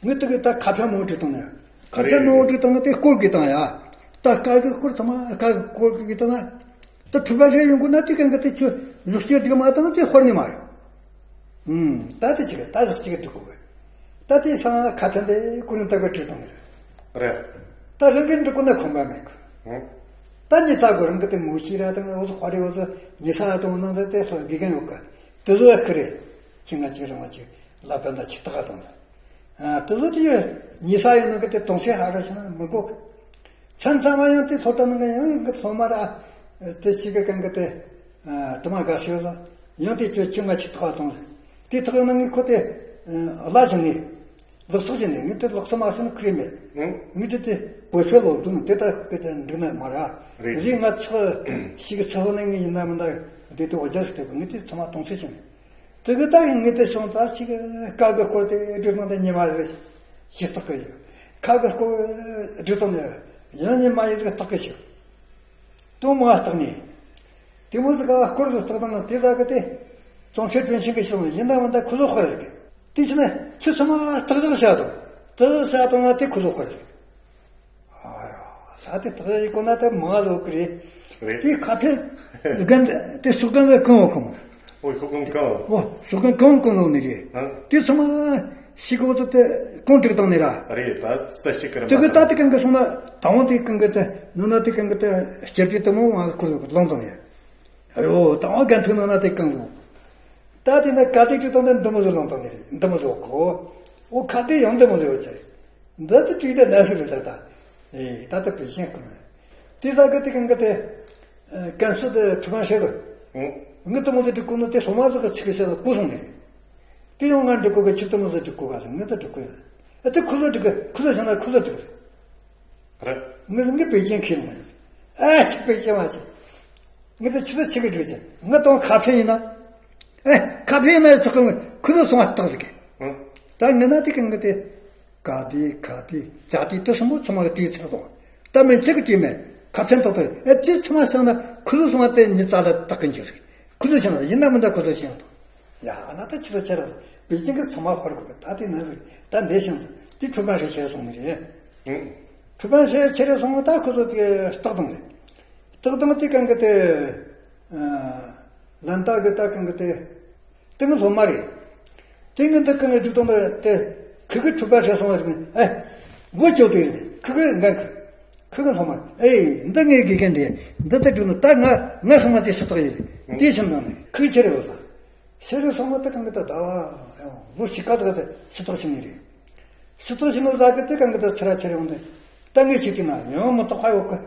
ངས་དེ་གི་ད་ཁ་ཕྱོགས་མང་བསྒྲིགས་བཏང་ནས། ཁ་ཕྱོགས་མང་བསྒྲིགས་བཏང་ན་དེ་སྐོར་གི་བཏང་ཡ། ད་སྐར་གི་སྐོར་ཚང་མ་སྐར་གི་སྐོར་གི་བཏང་ན། ད་གྲུབ་པ་རེ་ཡོང་གི་ན་དེ་གང་གི་དེ་ཁྱོད་གཟུགས་སྐྱོ་སྒྲིག་མ་བཏང་ན་དེ་ཧོར་ནི་མ་རེད། ཨུམ། ད་དེ་ཅིག་ད་ཟག་ཅིག་འགྲིག་གོ་གི། ད་དེ་སང་ཁ་ཐན་དེ་ཀུན་ནི་ལྟ་གི་བྲིས་བཏང་གི་རེད། རེད། ད་རང་གི་འགྲིག་གོ་ན་ཁོམ་པ་མེད་གི། ཨུམ། ད་ཉི་ཚ་གོ་རང་གི་དེ་ངོ་ཤེས་ར་དང་འོ་ཟོ་ཧ་རེ་འོ་ཟོ་ཉི་ཚ་དང་ནང་དེ་དེ་སོ་དགེ་རྒན་ཡོད་གི། དེ་ཟོ་ཡ་ཁི་རེད། ཁྱི་ང་ཅིག་རང་བ་ཅིག་ལབ་པ་འདྲ་ཅིག་ཏག་དང་། ཨ། དེ་ཟོ་དེ་ཉི་ཚ་ཡོད་ནང་གི་དེ་དོང་ཤེས་ཧ་ར་ཤེས་ན་མི་གོ་གི། ཚན་ཚང་མ་ཡང་དེ་ཚོ་ལྟ་ནང་ཡང་གི་ཚོ་མ་ར། དེ་ཞིག་གི་གང་གི་དེ། དུ་མ་དགའ་ཤོས་ལ་ཡང་དེ་ཁྱོད་ཁྱོད་ང་ཆིག་ཐོག་བཏང་། དེ་ཐོག་ཡོང་ན་ངས་ཁོ་དེ་བླ་བྱུང་ནས་ལག་ཚོགས་ཀྱི་ནས་ངས་དེ་ལག་ཚོགས་མ་བྱུང་ན་ཁུར་མེད། ངས་དེ་དེ་བོད་ཆོས་ལོ་བདུན་དེ་ལྟ་གི་དེ་འགྲིག་ན་མ་ར། རེད། རེད། ང་ཚོགས་ཞིག་གི་ཚོགས་ནས་ངས་ཡིན་ན་མིན་ན་དེ་དེ་འོ་རྒྱལ་ཟེར་དེ་ངས་དེ་ཚང་མ་གཏོང་ཚེ་བྱུང་ནས། དེ་གི་ད་ཡིན་ངས་དེ་སོང་ད་ཞིག་ཀ་གི་སྐོར་དེ་སྒྲིག་ནང་དེ་ཉི་མ་རེ་ཞིག་ཐག་གི་ཡོད། ཁ་གི་སྐོར་སྒྲིག་དང་ནས་ཡང་ཉི་མ་ཡིན་ཟིག་ཐག་གི་ཞིག་དུ་མ་བརྟག་ནས། དེ་མོ་ཟིག་ག་སྐོར་ཟིག་བརྟག་དང་དེ་ཟ་གི་དེ་ཙོང་ཆེ་དྲན་ཤིང་གི་ཞིག་ཡིན་ད་མིན་ད་ཁུ་ལོ་ཁོ་ཟིག་གི་དེ་ཕྱིན་ན་ཁྱོད་ཚང་མ་ཐག་ཐག་བྱ་དང་དེ་ཟིག་བྱ་དང་ན་དེ་ཁུ་ལོ་ཁོ་ཟིག་ཨ་ཡ། ས་དེ་ཐག་ཡིག་གོ་ན་དེ་མང་ལོ་གི་རེད། རེད། དེ་ཁ་ཕྱེ་རྒན་དེ་སུ་རྒན་གི་གང་བ་གང་། ཨོ་ཁོ་གང་གང་། ཨོ་སུ་རྒན་གང་གང་ལོ་ནི་རེད། ཨ། དེ་ཚང་མ་ཤི་གོ་ཚོ་དེ་གང་འགྲིག་དང་ནི་ར། རེད། ད་ས་ཤི་ཀ་ར་དེ་གི་ད་དེ་གང་གི་སོང་ན་དང་བ་དེ་གང་གི་དེ་ནུ་ན་དེ་གང་གི་དེ་སྐྱབས་ཀྱི་དེ་མོ་ང་ཁུ་ལོ་ལོང་དང་ཡ། ཨ་ཡོ་དང་བ་རྒན་ཐུག་ནུ་ན་དེ་གང་གི། ད་དེ་ན་ག་དེ་ཅི་དང་དེ་འདི་མོ་ཟོ་ལོང་དང་ནི་རེད། འདི་མོ་ཟོ་གོ། ཨོ་ཁ་དེ་ཡང་འདི་མོ་ཟོ་ཡོད་ཅེ། འདི་ལྟ་བྲིས་ཏེ་ལན་ཟེར་རེད་ད། ཨེ་ད་ལྟ་བེད་ཤེས་ཁོ་ན། དེ་ཟ་གི་དེ་གང་གི་དེ། ཀན་སུ་དེ་ཁྲི་ཕན་ཤེས་གི། ཨོ། ངི་དེ་མོ་དེ་འགྲིག་གོ་ནོ་དེ་སོ་མ་ཟིག་གི་ཚིག་གི་བཤད་ན་གོ་སོང་ནས། དེ་ཡང་ང་འགྲིག་གོ་གི་ཁྱི་དེ་མོ་ཟིག་འགྲིག་གོ་ག་ཟེར་ངི་དེ་འགྲིག་གོ་ཡ། ཨ་དེ་ཁུ་ལོ་འགྲིག་གི་ཁུ་ལོ་བྱུང་ན་ཁུ་ལོ་འགྲིག་གི། རེད། ངི་ངི་བེད་ཅན་ཁེལ་མ་ཡིན། ཨ་ཁྱི་བེད་ཅན་མ་ཁྱི། ངི་དེ་ཁྱི་དེ་ཁྱི་གི་འགྲིག་ཅན་ངི་དང་ཁ་ཕྱེ་ཡིན་ན། ཨེ་ཁ་ཕྱེ་ཡིན་ན་ཚོགས་ཁུ་ལོ་སོང་བ་རྟགས་ཟིག་གི། ཨ། ད་ངི་ན་དེ་གི་ངི་དེ། ག་དེ་ག་དེ་ཇ་དེ་དེ་གསུམ་པོ་ཚང་མ་གི་བྲིས་ཚར་སོང་། ད་མིན་ཚིག་གི་བྲིས་མེད། ཁ་ཕྱེ་ཏག་ཏག་རེད། ཨེ་དེ་ཚང་མ་བསགས་ན་ཁུ་ལུ་སོང་བ་དེ་ཉི་ཙག་ལ་བཏགས་གི་འགྱུར་རེད། ཁུ་ལུ་བྱུང་ན་ཡིན་ན་མིན་ན་ཁུ་ལུ་བྱུང་དང་། ཡ་ཨ་ན་ད་ཁྱི་ལ་ཁྱེར་རོགས། བེད་ཅིང་གི་ཚང་མ་ཧོར་དགོས་པས་ད་དེ་ན་རེད། ད་འདས་ཤིང་དེ་ཁྲུ་པན་ཧྲེ་ཁྱེར་སོང་ནི་རེད། ཨང་། ཁྲུ་པན་ཧྲེ་ཁྱེར་སོང་ད་ཁུ་ལུ་དེ་སྟག་དང་རེད། སྟག་དང་དེ་གང་གི་དེ། ལན་སྟག་གི་ད་གང་གི་དེ། དེ་ངའི་སློབ་མ་རེད། དེ་ངའི་འདི་གང་གི་སྒྲིག་སྟངས་དེ་ཁི་གི་ཁྲུ་པན་ཧྲེ་སོང་བ་རེད། ཨེ། མགོ་ཅོག་དེ་ཁི་གི་འགན་ཁི། ཁི་གི་སློབ་མ་རེད། ཨེ། འདི་ངའི་དགེ་རྒན་རེད། འདི་ད་སྒྲིག་ནོ་ད་ང་ང་སློབ་མ་དེ་སུ་དག་ཡིན་རེད། དེ་ཕྱིན་དང་ནི་ཁི་ཁྱེར་ཡོད་ས། ཤེས་རིག་སོང་བ་དེ་གང་གི་ད་ཟླ་བ་ལོ་ཕྱེད་ཀ་དག་དེ་སུ་དག་ཕྱིན་ནི་རེད། སུ་དག་ཕྱིན་ནོ་ཟ་གི་དེ་གང་གི་ད་ཚེ་ར་ཁྱེར་ཡོང་དེ། ད་ངའི་ཆེད་དུ་ན་ཡང་མི་དག་ཁ་ཡོད་གི།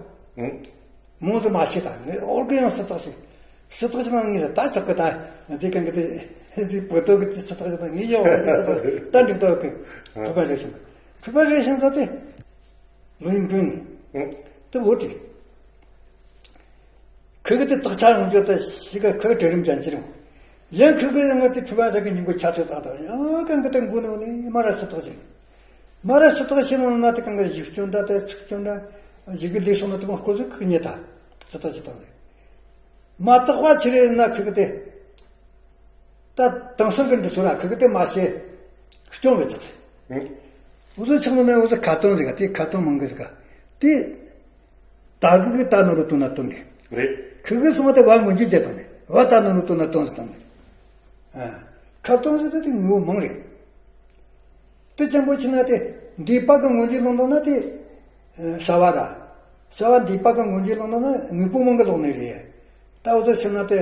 མང་དུ་མ་བྱེད་དང་ངས་ཨོར་གི་ཡང་སུ་དག་ཞིག་སུ་དག་ཞིག་ན་ངས་ད་ཆག་གི་ད་དེ་གང་གི་དེ་དེ་བོད་དོ་གི་དེ་སུ་དག་ཞིག་ད་ངས་ཡོང་བ་ད་འགྲིག་ད་གི་གྲུ་པ་རེ་ཞིང་གྲུ་པ་རེ་ཞིང་ད་དེ་ལུང་ཀུན་དེ་བོད་དེ་ཁི་གི་དེ་དག་ཆ་ཡོང་རྒྱུ་ད་ཞིག་གི་ཁི་གྲལ་རིམ་ཅན་ཅི་རུང་ཡང་ཁི་གི་ཡང་ང་དེ་གྲུ་པ་རེ་གི་ཉིན་གུང་ཆ་ཚོད་ད་ད་ཡང་གང་གི་དེ་མགོ་ནས་མ་ར་སུ་དག་ཞིག་མ་ར་སུ་དག་ཤེས་ན་ན་དེ་གང་གི་ཡིག་སྐྱོན་འདྲ་དེ་ཚིག་སྐྱོན་འདྲ་ཡི་གེ་ལས་སོང་ན་དེ་མ་ཁོ་ཚོས་ཁུག་ཉེ་ད་སུ་དག་ཤེས་དང་རེད། མ་དག་པ་ཆི་རེད་ན་ཁུག་དེ་ད་དེང་སང་གི་འདི་ཚོ་ར་ཁུག་དེ་མ་ཤེས་སྐྱོན་བས་ཚགས། འུ་ཚོ་ཆགས་ན་ན་འུ་ཚོ་ཁ་ཏོན་ཟིག་ག་དེ་ཁ་ཏོན་མང་གི་ཟིག་ག་དེ། ད་གི་གི་ད་ནོ་རུ་དོན་ན་དོན་གི་རེད། ཁི་གི་སོང་བ་དེ་བ་ངོ་འཇུག་རྒྱག་དང་ནི་བ་ད་ནོ་རུ་དོན་ན་དོན་ཟིག་དང་ནི། ཨ། ཁ་དོན་ཟིག་དེ་དེ་ངོ་མང་རེད། དེ་ཅན་པོ་ཆི་ན་དེ་འདི་པ་གི་ངོ་འཇུག་ལོང་དོན་ན་དེ། ཨ། ས་བ་ར། ས་བ་འདི་པ་གི་ངོ་འཇུག་ལོང་དོན་ན་ངོ་བོ་མང་གི་ལོག་ནི་རེད། ད་འུ་ཚོ་ཕྱི་ན་དེ།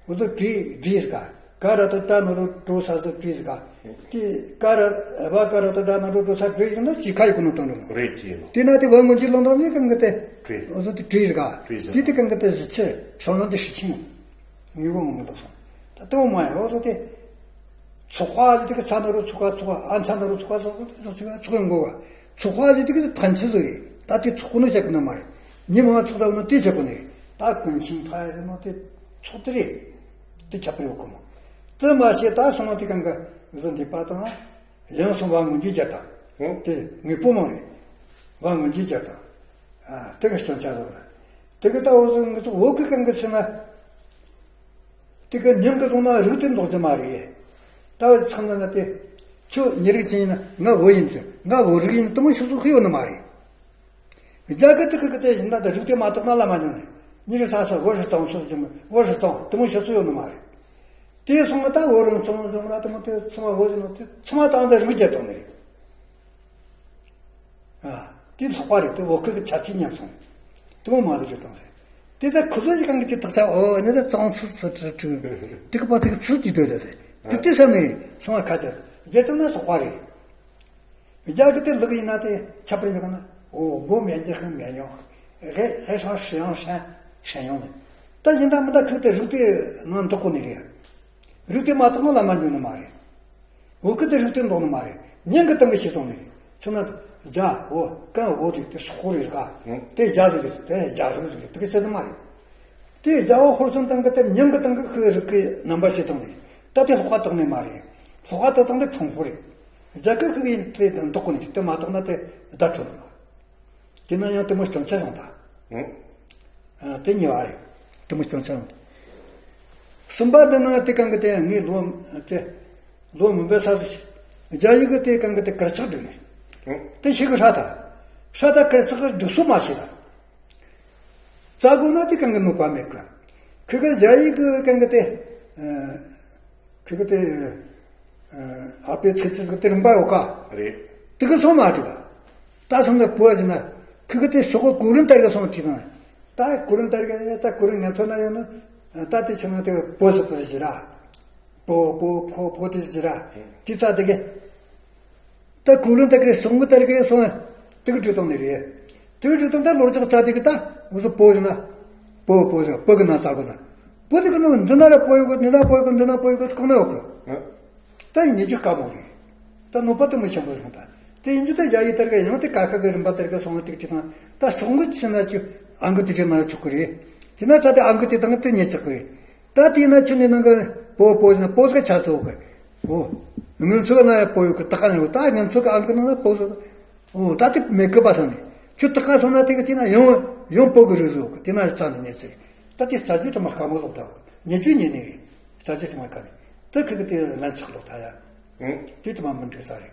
འུ་ཚོ་བྲིས་བྲིས་ཟིག་ག་ག་ར་ཏ་ཏ་ན་རོ་ཏྲོ་ས་ཟིག་བྲིས་ཟིག་ག་དེ་ག་ར་བ་ག་ར་ཏ་ཏ་ན་རོ་ཏྲོ་ས་བྲིས་ཟིག་ན་ཅི་ཁ་ཡི་ཀུ་ནོ་ཏོན་རོ། རེད་ཅི་ནོ། དེ་ན་དེ་བ་ངོ་ཅི་ལོང་དོན་ནི་གང་གི་དེ། བྲིས། འུ་ཚོ་དེ་བྲིས་ཟིག་ག་བྲིས་ཟིག་དེ་དེ་གང་གི་དེ་ཟི་ཆི་ཤོང་ལོང་དེ་ཤི་ཆི་མོ། ངེས་པོ་ངོ་མི་ལོག་སོང་། ད་ལྟ་བ་མ་ཡ་འུ་ཚོ་དེ། ཚོགས་པ་ལི་དེ་གི་ཚ་ན་རུ་ཚོགས་པ་ཚོགས་པ་ཨ་ཚ་ན་རུ་ཚོགས་པ་ཚོགས་པ་ཚོགས་ཚོགས་ཚོགས་ཡོང་གོ་བ། ཚོགས་པ་ལི་དེ་གི་ཕན་ཚུན་ཟོ་རེད། ད་དེ་ཚོགས་གོ་ནོ་བྱ་གི་ན་མ་རེད། ཉི་མ་ཚོགས་ད་བ་ནོ་དེ་བྱ་གོ་ནི་རེད། ད་ཀུན་ཤིང་ཕ་ཡ་གི་ནོ་དེ་ཚོགས་དེ་རེད། དེ་ཁྱབ་པར་ཡོད་གོ་མོ། དེ་མ་བྱས་ད་སོང་བ་དེ་གང་ག་བཟོ་འདི་པ་དང་། ཡང་སོང་བ་ངོ་འཇུག་རྒྱག་དང་། དེ་ངེས་པོ་མང་རེད། བ་ངོ་འཇུག་རྒྱག་དང་། དེ་གི་སྐྱོན་ཆ་ལོ། དེ་གི་ད་འོ་ཟོ་ངེས་ཚོ་འོ་གི་གང་གི་ཚེ་ན། དེ་གི་ཉམས་གི་སོང་ན་རིགས་དེ་འདོགས་རྒྱུ་མ་རེད། ད་འོ་ཚང་ན་ན་དེ། ཁྱོད་ཉེ་རིགས་ཅན་ཡིན་ན་ང་བོ་ཡིན་ཚོད་ང་བོ་རིགས་ཡིན་དུ་མོ་ཤུགས་སུ་ཤི་ཡོད་ནི་མ་རེད། རྒྱ་གི་དེ་གི་གི་དེ་ཡིན་ན་ད་རིགས་དེ་མ་དག་ན་ལ་མ་ཉོ་ནས་ཉེ་རིགས་ས་ས་བོ་ཧྲི་ཙང་ཚོད་ཀྱི་མི་བོ་ཧྲི་ཙང་དུ་མོ་ཤི་སུ་ཡོད་ནི་མ་རེད། དེ་སོང་ང་ད་བོ་རང་ཚང་མ་ཚང་མ་ད་དུ་མོ་དེ་ཚང་མ་བོ་ཡིན་ནོ་དེ་ཚང་མ་དང་ད་རིགས་རྒྱ་དོན་ནི་རེད། ཨ། དེ་ལྷག་པ་རེད་དེ་བོད་སྐད་ཀྱི་ཆ་ཚིག་ཉམས་སོང་། དེ་མོ་མ་རེད་ཅེས་བཏང་རེད། དེ་ལྟར་ཁོ་ཚོ་ཞིག་གང་གི་དེ་དག་ཆ་འོ་ནི་ད་གཙང་ཚུལ་ཚུལ་ཚུལ་ཚུལ་དེ་གི་པ་དེ་གི་ཚུལ་གྱི་སྡོད་ལ་རེད། དེ་དེ་བསམ་ནས་སོང་བ་ཁ་ཅར་རྒྱལ་དུ་ན་ལྷག་པ་རེད། རྒྱ་གི་དེ་ལག་ཡིན་ན་དེ་ཁྱབ་པར་འཇོག་ན་འོ་མོ་མེད་འདི་ཧང་མེད་ཡོང་། ཧེ་ཧེ་ཧྲང་ཧྲི་ཡང་ཧྲན་ཧྲན་ཡོང་ནས་ད་ཡིན་ད་མི་ད་ཁུག་དེ་རུག་དེ་ང་འདོག་གོ་ནི་རེད། རིགས་དེ་མ་དག་ན་ལ་མ་འཇུག་ནི་མ་རེད། འོ་ཁུ་དེ་རིགས་དེ་འདོག་ནི་མ་རེད། ཉིན་གི་སྟེང་གི་ཤེས་སོང་ནི་རེད། ཆུ་ན་རྒྱ་འོ་ཀན་འོ་རིགས་དེ་སོག་པོ་རིགས་ག་དེ་རྒྱ་རིགས་རེད། དེ་རྒྱ་རིགས་རིགས་དེ་གི་ཚད་ནི་མ་རེད། དེ་རྒྱ་འོ་ཧོར་སོང་སྟེང་གི་དེ་ཉིན་གི་སྟེང་གི་ཁུ་རིགས་གི་རྣམ་པ་ཤེས་སོང་ནི་རེད། ད་དེ་ལྷག་པ་དག་ནི་མ་རེད། ལྷག་པ་དག་སྟེང་དེ་ཁྲུང་ཧྥུ་རེད། རྒྱ་གི་ཁུ་གི་དེ་འདོག་གོ་ནི་རེད། དེ་མ་དག་ན་དེ་བརྡ་འཕྲོད་ནི་མ་རེད། དེ་ན་ཡང་དེ་མོ་སྟོན་ཆ་ཡོང་ད། ཨ། དེ་གཉིས་པ་རེད། དེ་མོ་སྟོན་ཆ་ཡོང་ད། གསུམ་པ་འདི་ན་དེ་གང་གི་དེ་ངའི་ལོ་དེ་ལོ་མུན་པའི་ས་སུ་ཞིག་རྒྱ་ཡིག་གི་དེ་གང་གི་དེ་དཀར་ཆག་སྒྲིག་ནས། དེ་ཞིག་གི་ཧྲ་ད། ཧྲ་ད་དཀར་ཆག་གི་སྒྲིག་སྲོལ་མ་ཤེས་ད། རྩ་དགོས་ན་དེ་གང་གི་ནུས་པ་མེད་གི། ཁི་གི་རྒྱ་ཡིག་གི་གང་གི་དེ། ཁི་གི་དེ། ཨ་པའི་ཚེ་ཚེ་གི་དེ་རིམ་པ་ཡོད་ཀ། རེད། དེ་གི་སོང་མ་བྲིས་པ། ད་སོང་ནས་བོད་ཟེར་ན། ཁི་གི་དེ་སོག་གི་གུ་རུ་ཏར་གི་སོང་བྲིས་ན། ད་གུ་རུ་ཏར་གི་ད་གུ་རུ་ངན་ཚོ་ན་ཡོད་ན། ད་དེ་ཆུ་ན་དེ་བོད་སོག་པོ་ཟེར་ར། བོད་བོད་བོད་བོད་དེ་ཟེར་ར། དེ་ཚ་དེ་གི། ད་གུ་རུ་ཏར་གི་སོང་གི་ཏར་གི་སོང་། དེ་གི་བྲིས་བཏང་ནི་རེད། དེ་གི་བྲིས་བཏང་ད་ལོ་རྒྱག་ཚ་དེ་གི་ད་འུ་ཚོ་བོད་ཟེར་ན། བོད་བོད་ཟེར་བོད་གི་ན་ཚ་གི་ན། བོད་དེ་གི་ནང་འདི་ན་ལ་བོད་ཡོད་གི་འདི་ན་བོད་ཡོད་གི་འདི་ན་བོད་ཡོད་གི་གང་ན་ཡོད་གི། ད་ཡིན་རྒྱུ་དཀའ་མོ་རེད། ད་ནོར་བ་དུ་མི་ཆེན་པོ་རེད་ད། དེ་ཡིན་རྒྱུ་ད་རྒྱ་ཡིག་ལྟར་ག་ཡང་དེ་ཀ་ཁ་གི་རིམ་པ་ལྟར་ག་སོང་བ་ཏིག་ཅིག་དང་། ད་ཤོག་ངོས་ཕྱིན་ན་ཅིག་ཨང་ཀི་དེ་ཅིག་མ་ཆོག་གི་རེད། དེ་ན་ད་དེ་ཨང་ཀི་དེ་དང་དེ་ཉེ་ཆག་གི་རེད། ད་དེ་ན་ཁྱོད་ནི་ནང་གི་བོ་བོ་ཟེར་ན་བོ་ཟེར་ག་ཆ་ཚོགས་གི། འོ། ང་ཚོ་གི་ན་ཡང་བོ་ཡོད་གི་ད་ག་ན་ཡོད་ད་ང་ཚོ་གི་ཨང་ཀི་ནང་ན་བོ་ཟེར། འོ་ད་དེ་མེད་གི་པ་སོང་ནས་ཁྱོད་ད་ག་སོང་ན་དེ་གི་དེ་ན་ཡང་ཡང་བོ་གི་རིགས་ཟེར་གི་དེ་ན་རྩ་ནས་ཉེ་ཆག་གི། ད་དེ་རྩ་རྒྱུ་དེ་མ་དཀའ་མོ་ལོག་ད་གི་ཉེ་རྒྱུ་ཉེ་ནི་རེད། རྩ་རྒྱུ་དེ་མ་དཀའ་ནི་དེ་ཁི་གི་དེ་ལན་ཆག་ལོག་ད་ཡ། དེ་དེ་མ་མི་འགྲིག་ས་རེད།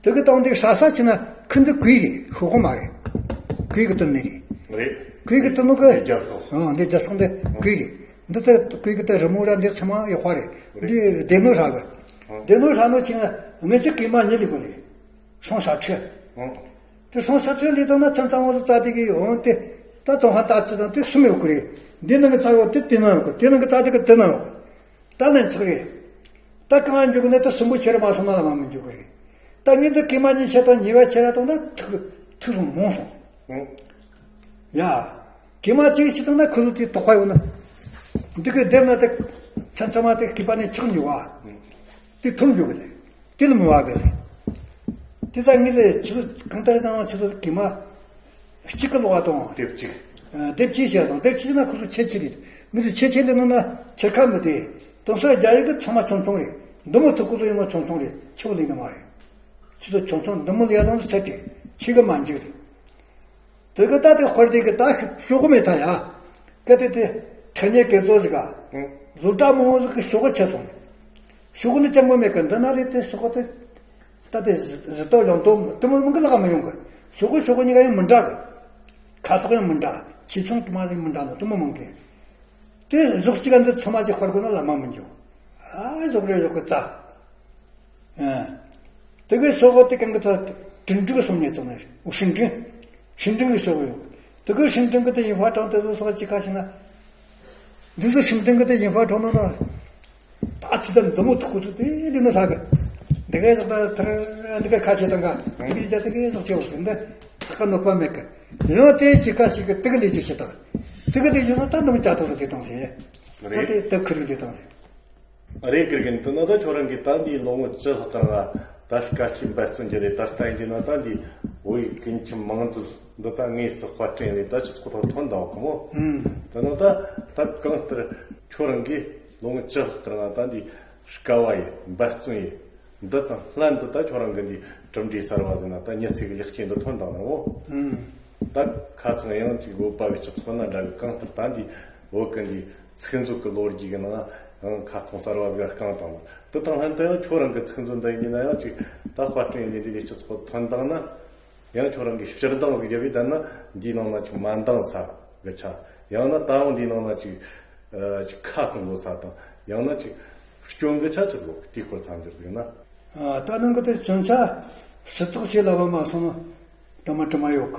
དེ་གི་སྟེང་དེ་ཧྲ་ས་ཆེ་ན་ཁི་འདི་གུས་རེད། ཤོག་གོ་མ་རེད། གུས་གི་དོན་ནི་རེད། རེད། གུས་གི་དོན་ནོ་གི། རྒྱ་སོག་ཨང་འདི་རྒྱ་སོག་འདི་གུས་རེད། འདི་ཚེ་གུས་གི་དེ་རི་མོ་ར་འདི་ཚང་མ་ཡོད་པ་རེད། འདི་སྡེ་སྣོད་ཧྲ་གི། སྡེ་སྣོད་ཧྲ་ནོ་ཆེ་ན་ངེད་ཚོ་གུས་མ་ཉིད་ལས་གོ་ནི་རེད། སྲོང་ས་ཁྲི། དེ་སྲོང་ས་ཁྲི་ལས་དོན་ན་ཚན་ཚང་བོ་རྩ་དེ་གི་འོང་དེ། ད་ཙོང་ཧ་ད་ཅི་དང་དེ་གསུམ་ཡོད་གི་རེད། འདི་ནང་གི་རྩ་ཡོད་དེ་དེ་ནང་ཡོད་གི། དེ་ནང་གི་རྩ་དེ་གི་དེ་ནང་ཡོད་གི། ད་ལན་ཆགས་རེད། ད་གང་འཇུག་ནས་ད་སུན་པོ་ཁྱེར་མ་སོང་ན་ལ་མ་མི་འཇུག་གི་རེད། ད་ངས་འདི་གེ་མ་གཉིས་ཆེ་དང་ཉེ་བ་ཁྱེར་ར་དང་ད་ཐུག་ཐུག་སོང་མོང་སོང་། ཡ། གེ་མ་གཅིག་ཞིག་དང་ན་ཁུ་ལུ་དེ་དོགས་པ་ཡོད་ན། འདི་གི་སྡེབ་ན་དེ་ཆ་ཆ་མ་དེ་གི་པ་ནས་ཆགས་འཇུག་བ། དེ་ཐུག་འཇུག་གི་རེད། དེ་ལ་མི་བ་གི་རེད། དེ་ད་ངས་ལས་ཆུ་གང་ལྟར་དང་ཆུ་གེ་མ། གཅིག་གི་ལོག་བ་དང་། དེབ་གཅིག་ཨ། དེབ་གཅིག་བྱས་དང་དེབ་གཅིག་ན་ཁོ་ཚོ་ཆེ་ཆེ་རེད། མི་ཚོ་ཆེ་ཆེ་ལས་ནང་ན་ཆེ་ཁ་མི་དེ། དེང་སང་རྒྱ་ཡིག་གི་ཚང་མ་ཆུང་ཆུང་རེད། འདི་མོ་ཐུག་ཁོ་ཚོ་ཡོང་ན་ཆུང་ཆུང་རེད། ཆེ་བོ་ལས་ནི་མ་རེད། ཁྱེད་ཚོ་ཆུང་ཆུང་འདི་མོ་ལས་ལོང་ཟེར་ཏེ་ཁྱི་གི་མ་འཇིག་རེད། དེ་གི་ད་དེ་དཔེར་དེ་གི་ད་ཤོག་གུ་མེད་ཐལ་ཡ། གལ་ཏེ་དེ་ཁྲི་ཉེ་གེ་ཙོ་ཟིག་ག་བཟོ་གྲྭ་མང་བོ་ཟིག་གི་ཤོག་གུ་ཆད་སོང་། ཤོག་གུ་འདི་སྤྱང་པོ་མེད་གི། འདི་ན་རེད། དེ་ཤོག་གུ་དེ་ད་དེ་གཟི་གཟི་ཏོག་ལོང་ཏོག་དེ་མོ་མང་གི་ལག་མི་ཡོང་གི། ཤོག་གུ་ཤོག་གུ་གཉིས་ཀ་ཡང་མི་འདྲ་གི། ཁ་དོག་ཡང་མི་འདྲ། ཆེ་ཆུང་དུ་མ་ཟིག་མི་འདྲ་ནོ་དེ་མོ་མང་གི། དེ་ཟོག་གཅིག་ག་འདི་ཚང་མ་གྱི་དཔར་དགོས་ན་ལ་མ་མི་འཇོག་ཨ་ཟོག་རེ་ཟོག་གི་རྩ། ཨ། དེ་གའི་ཤོག་གུ་དེ་གང་གི་ཚ་ཀྲིན་ཀྲིན་གསུང་ཉེ་ཚང་ནས་ཧྲིན་ཀྲིན། ཧྲིན་ཀྲིན་གི་ཤོག་གུ་ཡོད། དེ་གའི་ཧྲིན་ཀྲིན་གི་དེ་ཡིན་ཧྥ་ཀྲང་དེ་ཚོ་སོགས་ཀྱི་ཁ་ཤི་ན། འདི་ཚོ་ཧྲིན་ཀྲིན་གི་དེ་ཡིན་ཧྥ་ཀྲང་ནང་ན། ད་ཅི་ད་འདི་མོ་ཐུག་གི་ཚོ་དེ་འདི་ནི་ལྷག་གི། འདི་གའི་ཟོག་ད་ཐར་འདི་གའི་ཁ་ཆེ་དང་ག་འདི་གའི་རྒྱ་དེ་གའི་ཟོག་ཆེ་བ་ཟིན་ད་ཐག་ག་གནོད་པ་མེད་གི། ཡང་དེ་ཅི་ཁ་ཞིག་གི་དེ་གི་ལས་ཀྱི་ཤི་དང་། དེ་གི་ལས་ཀྱི་ན་ད་འདི་མོ་ཅ་ཐོག་ལ་དེ་དང་ཟེར། ད་རེད། དེ་ད་ཁུར་གི་དེ་དང་ཟེར། རེད། ཀིར་གིན་དུ་ན་ད་ཁྱོད་རང་གིས་ད་འདིའི་ལོ་ངོ་བཅུ་ལྷག་གི་རིང་ད་དཀའ་སྤྱད་འབད་བརྩོན་བརྒྱབ་རེད། ད་ལྟ་ཡིན་གྱི་ན་ད་འདི་བོད་ཡིག་ཀུན་ཁྱིམ་མིང་མཛོད་འདི་ད་དངོས་སུ་དཔར་སྐྲུན་རེད། ད་ཆུ་ཚོད་ཐོག་ཐོན་འདུག་གི་མོ། ཨུམ། དེ་ན་ད་ད་གང་ལྟར་ཁྱོད་རང་གིས་ལོ་ངོ་བཅུ་ལྷག་གི་རིང་ད་འདི་དཀའ་བ་ཡི་འབད་བརྩོན་ཡི་འདི་དང་ལྷན་དུ་ད་ཁྱོད་རང་གི་འདི་གྲུབ་འབྲས་གསར་བ་ཟིག་ན་ད་མྱི་ཚེ་གི་ལེགས་སྐྱེས་འདི་ཐོན་འདུག་གི་མོ། ཨུམ། ད་ཁ་ཚང་ཡང་ཅིག་བོད་པ་གི་སྤྱི་ཚོགས་ན་འདྲ་གི། གང་ལྟར་ད་འདི་བོད་གི་འདི་ཚིག་མཛོད་ཀྱི་ལོ་རྒྱུས་ཀྱི་ནང་ཡང་ཁ་སྐོང་གསར་བ་ཟིག་བསྐངས་བཏང་ནོ། དེ་དང་ལྷན་དུ་ཡང་ཁྱོད་རང་གི་ཚིག་མཛོད་འདི་ཡིན་ན་ཡང་ཅིག་ད་དཔར་སྐྲུན་ཡིན་འདི་ལས་སྤྱི་ཚོགས་ཐོན་བཏང་ན། ཡང་ཁྱོད་རང་གིས་ཕྱིར་འདང་ཟིག་བརྒྱབ་པས་ད་ན་འདིའི་ནང་ན་ཅིག་མ་འདང་ས་གི་ཆ། ཡང་ན་ད་རུང་འདིའི་ནང་ན་ཅིག་ཨ་ཅིག་ཁ་སྐོང་དགོས་ས་དང་ཡང་ན་ཅིག་སྐྱོན་གི་ཆ་ཅི་ཟིག་དེའི་སྐོར་མཚམས་སྦྱོར་ཟིག་ན། ཨ། ད་ནང་གི་དེ་སྐྱོན་ཆ་ཞིབ་ཚགས་བྱས་ལབ་པ་མ་སོང་ན་དྲི་མ་དྲི་མ་ཡོད་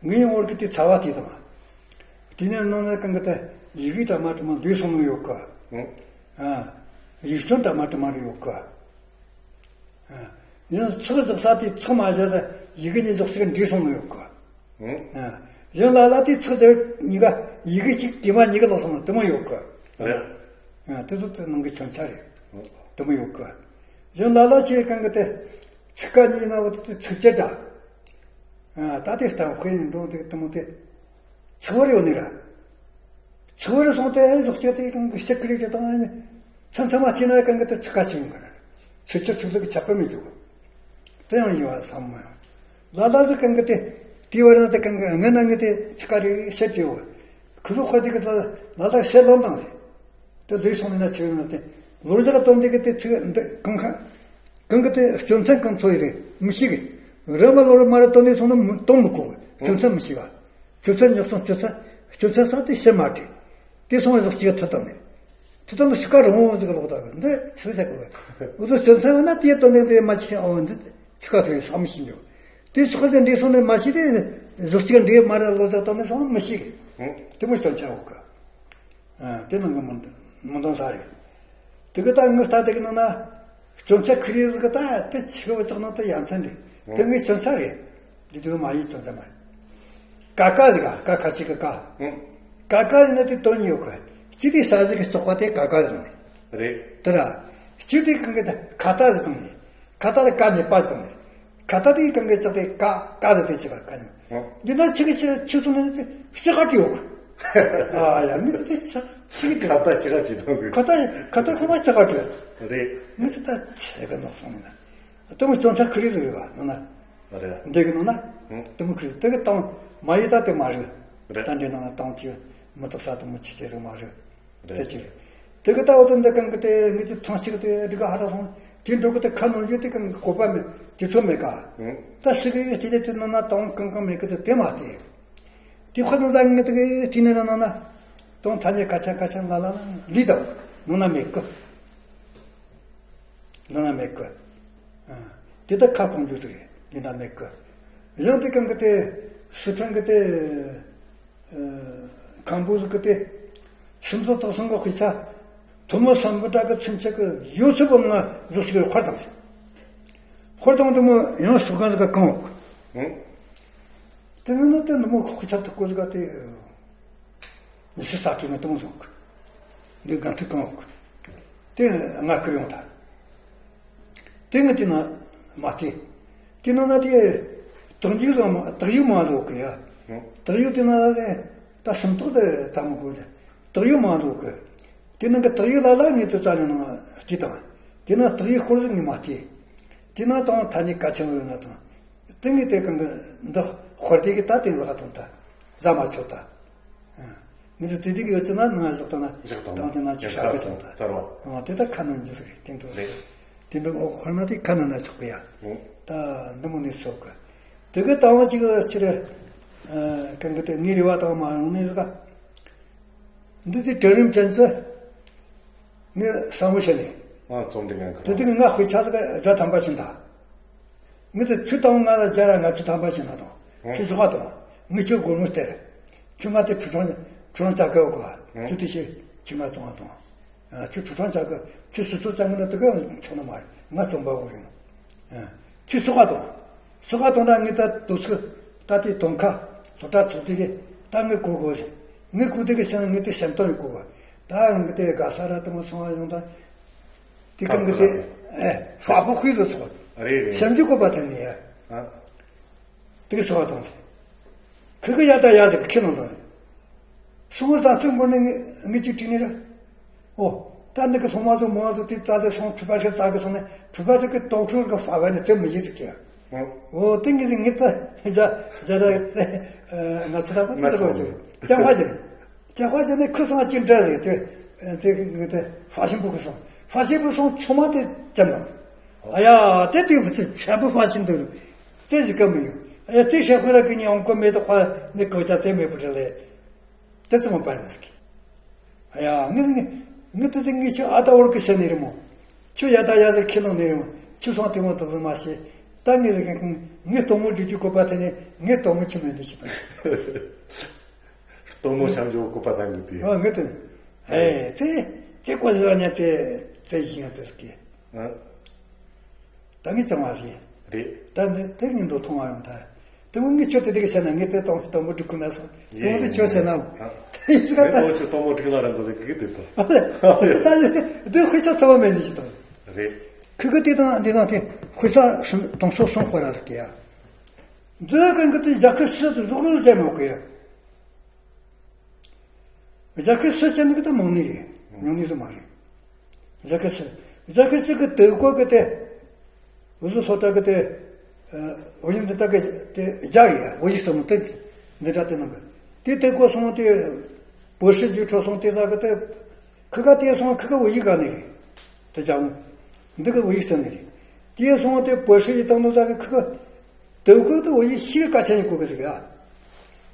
གི། ངས་ཡང་བོར་གི་དེ་ཚ་བ་དེ་དང་། དེ་ནས་ནང་ན་གང་གི་དེ་ཡི་གེ་དྲི་མ་དྲི་མ་འདུས་སོང་ནི་ཡོད་གི། ཨང་། ཨ། ཡིག་སྐྱོན་དྲི་མ་དྲི་མ་རེ་ཡོད་གི། ཨ། ཡང་ཚིག་རྫོགས་ས་དེ་ཚིག་མ་བཞག་ད་ཡི་གེ་གཉིས་རྫོགས་ཚིག་འདྲེས་སོང་ནི་ཡོད་གི། ཨང་། ཨ། ཡང་ལ་ལ་དེ་ཚིག་དེ་གཉིས་ཀ་ཡི་གེ་གཅིག་དེ་མ་གཉིས་ཀ་ལོག་སོང་ནི་དེ་མ་ཡོད་གི། རེད། ཨ། དེ་ཚོ་དེ་ནང་གི་སྐྱོན་ཆ་རེད། ཨང་། དེ་མ་ཡོད་གི། ཡང་ལ་ལ་ཆེ་གང་གི་དེ་ཚིག་ཀ་གཉིས་ན་བ་དེ་ཚིག་བཅད་ད། ཨ། ད་དེ་ལྟ་དཔེ་ཡིན་འགྲོ་དེ་དེ་མོ་དེ། ཚིག་བར་ཡོད་ནི་ར། ཚིག་བར་སོང་སྟེ་ཨེ་ཟོག་བྱས་ཏེ་གང་གི་ཤི་ཀི་རེད་དེ་དང་ཨེ་ནི། མཚམས་མཚམས་མ་སྐྱེས་ན་གང་གི་དེ་ཚིག་ཁ་ཆེ་ཡོང་གི་ར། ཚིག་ཆུ་ཚིག་ལུག་གི་ཆགས་པ་མི་འཇུག་དེ་ཡང་ཡོད་བསམ་མ་ཡོང་། ལ་ལ་ཟིག་གང་གི་དེ། དེའི་བར་ན་དེ་གང་གི་ངན་ན་ངན་དེ་ཚིག་ཁ་རེ་བཤད་ཀྱི་ཡོད། ཁུ་ལུ་ཁ་དེ་གི་ལ་ལ་ལ་བཤད་ལོང་དང་རེད། དེ་ལུས་སོང་ནས་ན་ཆེ་ཡོང་ན་དེ། ལོ་རྒྱག་སྟོན་དེ་གི་དེ་ཚིག་འདི་གང་ཁ། གང་གི་དེ་སྐྱོན་ཚན་གང་ཚོ་ཡི་རེད་མི་ཤེས་གི། རེ་མ་ལོ་རེ་མ་རེ་སྟོན་ནས་སོང་ན་མི་གཏོང་མི་དགོས་གི། སྐྱོན་ཚན་མི་ཤེས་ག་སྐྱོན་ཚན་ཉོ་སོང་སྐྱོན་ཚན། སྐྱོན་ཚན་ས་དེ་ཕྱིར་མ་བྲིས། དེ་སོང་བའི་ལོག་ཅིག་ཐུ་དང་ནས། ཐུ་དང་ནས་ཤི་ཀ་རུང་བོ་ཟིག་ལོག་ད་གི་འདི་ཚིག་ཆ་གི། འུ་ཚོ་སྐྱོན་ཚན་ཡོད་ན་དེའི་སྟོན་ནས་འདི་མ་ཅིག་ཨོ་འདི་ཚིག་ཀ་ཐུ་ཡི་བསམ་ཤེས་འཇོག་དེ་ཚོགས་ཀྱི་འདྲེས་སོང་ནས་མ་ཤེས་ཏེ། བཟོ་གཅིག་འདྲེས་མ་རེད་ལོ་ཟེར་སྟོན་ནས་སོང་ན་མི་ཤེས་གི། དེ་མོ་སྐྱོན་ཆ་ཡོད་གི། ཨ། དེ་ནང་གི་མི་མི་འདང་ས་རེད། དེ་གི་ད་ངི་ལྟ་དེ་གི་ནང་ན་སྐྱོན་ཆ་ཁི་རེ་ཟིག་གི་ད་དེ་ཆི་གི་བ་ཅག་ནང་དུ་ཡ་མཚན་རེད། དེ་ངི་སྐྱོན་ཆ་རེད། འདི་དེ་གི་མ་ཡིན་སྐྱོན་ཆ་མ་རེད། ཀ་ཀ་ཟིག་ག་ཀ་ཁ་ཅིག་གི་ཀ། ཀ་ཀ་ཟིག་ན་དེ་དོན་ཡོད་གི། གཅིག་དེ་ས་ཟིག་གི་བཙོག་པ་དེ་ཀ་ཀ་ཟིག་ནི། རེད། དེ་ར། གཅིག་དེ་གང་གི་ད་ཁ་ཏ་ཟིག་དང་ནི། ཁ་ཏ་ལ་ཀ་ནི་པ་དང་ནི། ཁ་ཏ་དེ་གང་གི་ཅག་དེ་ཀ་ཀ་དེ་དེ་ཅི་ག་ཀ་ནི། འདི་ན་ཆི་གི་ཆི་ཆི་སོང་ནི་དེ་ཅི་ག་དེ་ཡོད་གི། ཨ་ཡ་མི་དེ་ཆི་ཆི་གི་དེ། ཁ་ཏ་ཅི་ག་དེ་དང་གི། ཁ་ཏ་ཁ་ཏ་ཁོ་མ་ཅི་ག་དེ། རེད། མི་དེ་ད་ཆི་གི་ནོ་སོང་ནི་ན། དེ་མོ་སྐྱོན་ཆ་ཁི་རེ་རེ་ཡོད་ནོ་ན། རེད། འདི་གི་ནོ་ན། དེ་མོ་ཁི་རེ་དེ་གི་དང་མ་ཡི་ད་དེ་མ་རེད། རེད། ད་འདི་ནང་ན་དང་ཆི་མི་ཐུབ་ས་དེ་མོ་ཆི་ཆི་རེ་མ་རེད། དེ་ཅི་རེད། དེ་གི་ལྟ་བུ་དེ་འདི་གང་གི་དེ་ངེད་ཀྱི་ཐང་གཅིག་དེ་འདི་ག་ཧ་ར་སོང་། དེ་འགྲོ་གི་དེ་ཁ་ནང་རྒྱུ་དེ་གང་གི་གོ་བ་མེད། དེ་ཚོ་མེད་ག་ད་ཤི་གི་དེ་དེ་དེ་ནང་ན་དང་གང་གང་མེད་གི་དེ་དེ་མ་དེ། དེ་ཁོ་ནང་ད་ངེད་དེ་གི་དེ་ནས་ན་ན་ན། དང་ཐ་སྙད་ཁ་ཆ་ཁ་ཆ་ལ་ལ་ལ་ལི་དང་ནང་ན་མེད་གི། ནང་ན་མེད་གི། ཨ། དེ་ད་ཁ་གང་རྒྱུ་དེ་འདི་ན་མེད་གི། ཡང་དེ་གང་གི་དེ་སི་ཁྲོན་གི་དེ། ཁམ་བུ་ཟིག་གི་དེ། སུམ་ཚོ་དག་སང་གི་དཔེ་ཆ། ཐོན་མི་སམ་བུ་དྲག་གི་ཚུན་ཆད་ཀྱི་ཡོད་ཚད་པོ་ང་བཟོ་ཞིག་ཡོད་ཁར་དང་། ཁོར་དང་དུ་མོ་ཡང་སུ་གང་ཟིག་ག་གང་འོག་དེ་ནི་ནི་དེ་ནི་མོ་ཁོ་ཁོ་ཆ་ཐུག་གོ་ཟིག་ག་དེ། ཉི་ཤུ་རྩ་དྲུག་ནི་གཏོང་ཟིག་དེ་གང་ཐུག་གང་འོག་དེ་ང་ཁུར་ཡོང་ད། དེ་ངས་དེ་ན་མ་བལྟས། དེ་ན་ན་དེ་དག་ཡིག་ལ་མ་དག་ཡིག་མ་ལོག་གི་ཡ། དག་ཡིག་དེ་ན་ལ་དེ་ད་སུམ་རྟགས་དེ་ད་མི་དགོས་དེ། དག་ཡིག་མ་ལོག་གི། དེ་ནང་གི་དག་ཡིག་ལ་ལ་ངས་དེ་རྩ་ནས་ནང་སྐྱིད་དང་། དེ་ན་དག་ཡིག་སྐོར་ཟིག་ངས་མ་བལྟས། དེ་ན་དང་ཐ་སྙད་གལ་ཆེན་པོ་ཡོད་ན་དང་། དེ་ངས་དེ་གང་གི་འདི་དཔེར་དེ་གི་ད་དེ་ལག་དང་ད་ཟ་མ་ཆོག་ད། ཨ། ངས་དེ་དེ་གི་ཡོད་ཚེ་ན་ནང་བཞག་དང་ན་བཞག་དང་དང་དེ་ན་ཅི་ཡང་ཧྲ་གི་ཁ་དང་ད། ཚར་བ། ཨ། དེ་ད་ཁ་ནང་འཇི་ཟིག་རེད། དེ་འདུག་རེད། དེ་འདུག་འོ་ཁོ་ན་དེ་ཁ་ནང་ན་ཆོག་གི་ཡ། ཨོ། ད་འདི་མོ་ནས་ཆོག་གི། དེ་གི་ད་བ་ཅིག་ཕྱིར། ཨ། གང་གི་དེ་ངའི་རེ་བ་དང་མ་ཡོང་ནས་ཟིག་འདི་དེ་གྲལ་རིམ་ཅན་ཚོ། ངས་བསམ་བློ་བྱས་ནས། ང་རྩོམ་འབྲི་མཁན་དེ་ཁོ་དུས་ང་དཔེ་ཆ་ཟིག་བརྒྱ་ཐམ་པ་ཕྱིན་ད། ངས་དེ་ཆུ་དང་ང་ལ་བརྒྱ་ར་ལྔ་བཅུ་ཐམ་པ་ཕྱིན་ན་དང་། ཨང་། ཆུ་སོག་པ་དང་། ངས་ཁྱོད་སྒོར་མོ་སྟེར། ཁྱོད་ང་དེ་ཁྲུ་ཁྲང་ཁྲུ་ཁྲང་བརྒྱ་སྐད་གོ། ཨང་། ཆུ་དེ་ཤེས་ཁྱོད་ང་གཏོང་བ་དང་། ཨ། ཁྱོད་ཁྲུ་ཁྲང་བརྒྱ་སྐད་ཁྱོད་སུ་ཚོ་ཙམ་གི་ན་དེ་ག་ཆོག་ན་མ་རེད། ང་སྟོན་པ་བོ་ཡིན། ཨ། ཁྱོད་སོག་པ་དང་། སོག་པ་དང་ད་ངས་ད་དུ་ཚོད་ད་དེ་དོང་ཁ་སློབ་གྲྭ་ཚོགས་དེ་གི་ད་ངས་གོ་དགོས། ངས་གོ་དེ་གི་སེམས་ངས་དེ་སེམས་གཏོང་ཡོད་གོ་བ། ད་ངས་དེ་དགའ་ས་ར་དེ་མོ་སོང་བ་ཡོང་ད། དེ་གང་གི་དེ། ཨེ། ཧྲ་པོ་ཁུལ་དུ་ཚོགས། རེད་རེད། སེམས་ཀྱི་བཀོད་པ་དེ་ནི་ཡ། ཨ། དེ་གི་སོག་པ་དང་། ཁི་གི་ཡ་ད་ཡ་ཟེར་ཁྱི་ནང་དང་། སོང་བ་དང་ཚོད་འགོར་ནས་ངས་ངས་ཅིག་དྲིས་ནས་ར། ཨོ། ད་འདི་གི་སོང་མ་སོང་མ་སོང་དེ་ད་དེ་སོང་གྲུ་པ་ཞིག་རྩ་གི་སོང་ནས་གྲུ་པ་ཞིག་གི་དོག་ཁྲོལ་གི་ཧྥ་བ་ནས་དེ་མི་ཡིན་ཟིག་གི། ཨོ། དེ་ངས་ངས་ད་ཇ་ཇ་ད་ང་ཚོ་ད་པ་དེ་ཟེར་བ་ཅིག་ཀྱང་ཧྥ་ཅིག་ཀྱང་ཧྥ་ཅིག་ནས་ཁུ་སོང་ཅིག་འདྲ་ཟིག་དེ་དེ་ངས་དེ་ཧྥ་ཤིང་བུ་གི་སོང་ཧྥ་ཤིང་བུ་སོང་ཚོ་མ་དེ་ཅམ་ལ། ཨ་ཡ་དེ་དེ་བུ་ཚོ་ཆ་བུ་ཧྥ་ཤིང་དུ་དེ་ཟིག་ག་མི་ཡོང་། ཨ་ཡ་དེ་ཤ་ཁོ་ར་གི་ཉི་ཧོང་ཀོ་མེ་ཏོག་ཁ་ནས་གོ་ཅག་དེ་མེད་པུ་རེད་ལེ། དེ་ཙམ་པར་ཟིག་ཨ་ཡ་ངས་ངས་དེ་དེ་ངས་ཁྱོད་ཨ་ད་འོར་གི་ཤ་ནི་རེད་མོ། ཁྱོད་ཡ་ད་ཡ་ཟིག་ཁྱི་ལང་ནི་རེད་མོ། ཁྱི་སོང་དེ་མོ་དེ་ཟིག་མ་ཤེས། ད་ངས་ལ་ངས་དོག་མོ་སྒྲིག་རྒྱུ་གོ་པ་དེ་ནས་ངས་དོག་མོ་ཁྱི་མེད་འདི་ཤི་དང་། སྟོན་མོ་བྱམས་ཆོས་བཀོད་པ་དང་གི་དེ། ཨ་ངི་དེ། ཨེ་ཙེ་ཙེ་ཀོ་ཟི་ལ་ཉ་ཙེ་ཙེ་ཡིན་ཡང་ཏེ་སྐད། ཨ། ད་ངི་ཅང་བ་ཟིན། རེད། ད་འདི་དེ་ཉིན་དུ་མཐོང་བ་ཡོང་ད། དེ་མོ་ངི་ཁྱོད་དེ་དེ་གི་བྱས་ན་ངི་དེ་སྟོན་སྟོན་མོ་སྒྲིག་ཁུ་ན་སོང་། དེ་མོ་དེ་ཁྱོད་བྱས་ན། ཡིན་ད། ངི་ཨོ་ཁྱོད་སྟོན་མོ་སྒྲིག་ལ་རན་དོ་དེ་གི་དེ་དང་། ད་དེ་དཔེ་ཆ་ཚ་བ་མེད་ནི་ཞིག་དང་། རེད། ཁི་གི་དེ་དང་འདི་དང་དེ་དཔེ་ཆ་གསུམ་དང་སོ་གསུམ་དཔེ་ར་ཟིག་གི་ཡ། འཛོལ་གང་གི་དུས་རྒྱ་ཁབ་ཕྱི་དུ་རྫོགས་ལོས་བྱས་མོད་གི། རྒྱ་ཁབ་ཕྱི་ཅན་གི་ད་མང་ནི་རེད། ཉུང་ནི་ཟིག་མ་རེད། རྒྱ་ཁབ་ཕྱི། རྒྱ་ཁབ་ཕྱི་གི་དེ་གོ་གི་དེ། འུ་ཟོ་སོ་ཏ་གི་དེ། འུ་ཡིན་འདི་ད་གི་དེ་རྒྱ་ཡི་འུ་ཡིག་སོ་མོ་དེ། འདི་འདྲ་དེ་ནང་གི། དེ་དེ་གོ་སོང་དེ། བོད་ཧྲི་རྒྱུ་འཕྲོ་སོང་དེ་ད་གི་དེ། ཁི་ག་དེ་སོང་ཁི་ག་འུ་ཡིག་ག་ནི་རེད། དེ་རྒྱ་མོ། འདི་གི་འུ་ཡིག་སོ་ནི་རེད། དེ་སོང་དེ་བོད་ཧྲི་ཡི་དང་ནོ་ད་གི་ཁི་ག། དེ་ཁོ་དེ་འོ་ཡི་ཤི་གི་ཀ་ཆ་ཡི་གོ་གི་ཟིག་ཡ།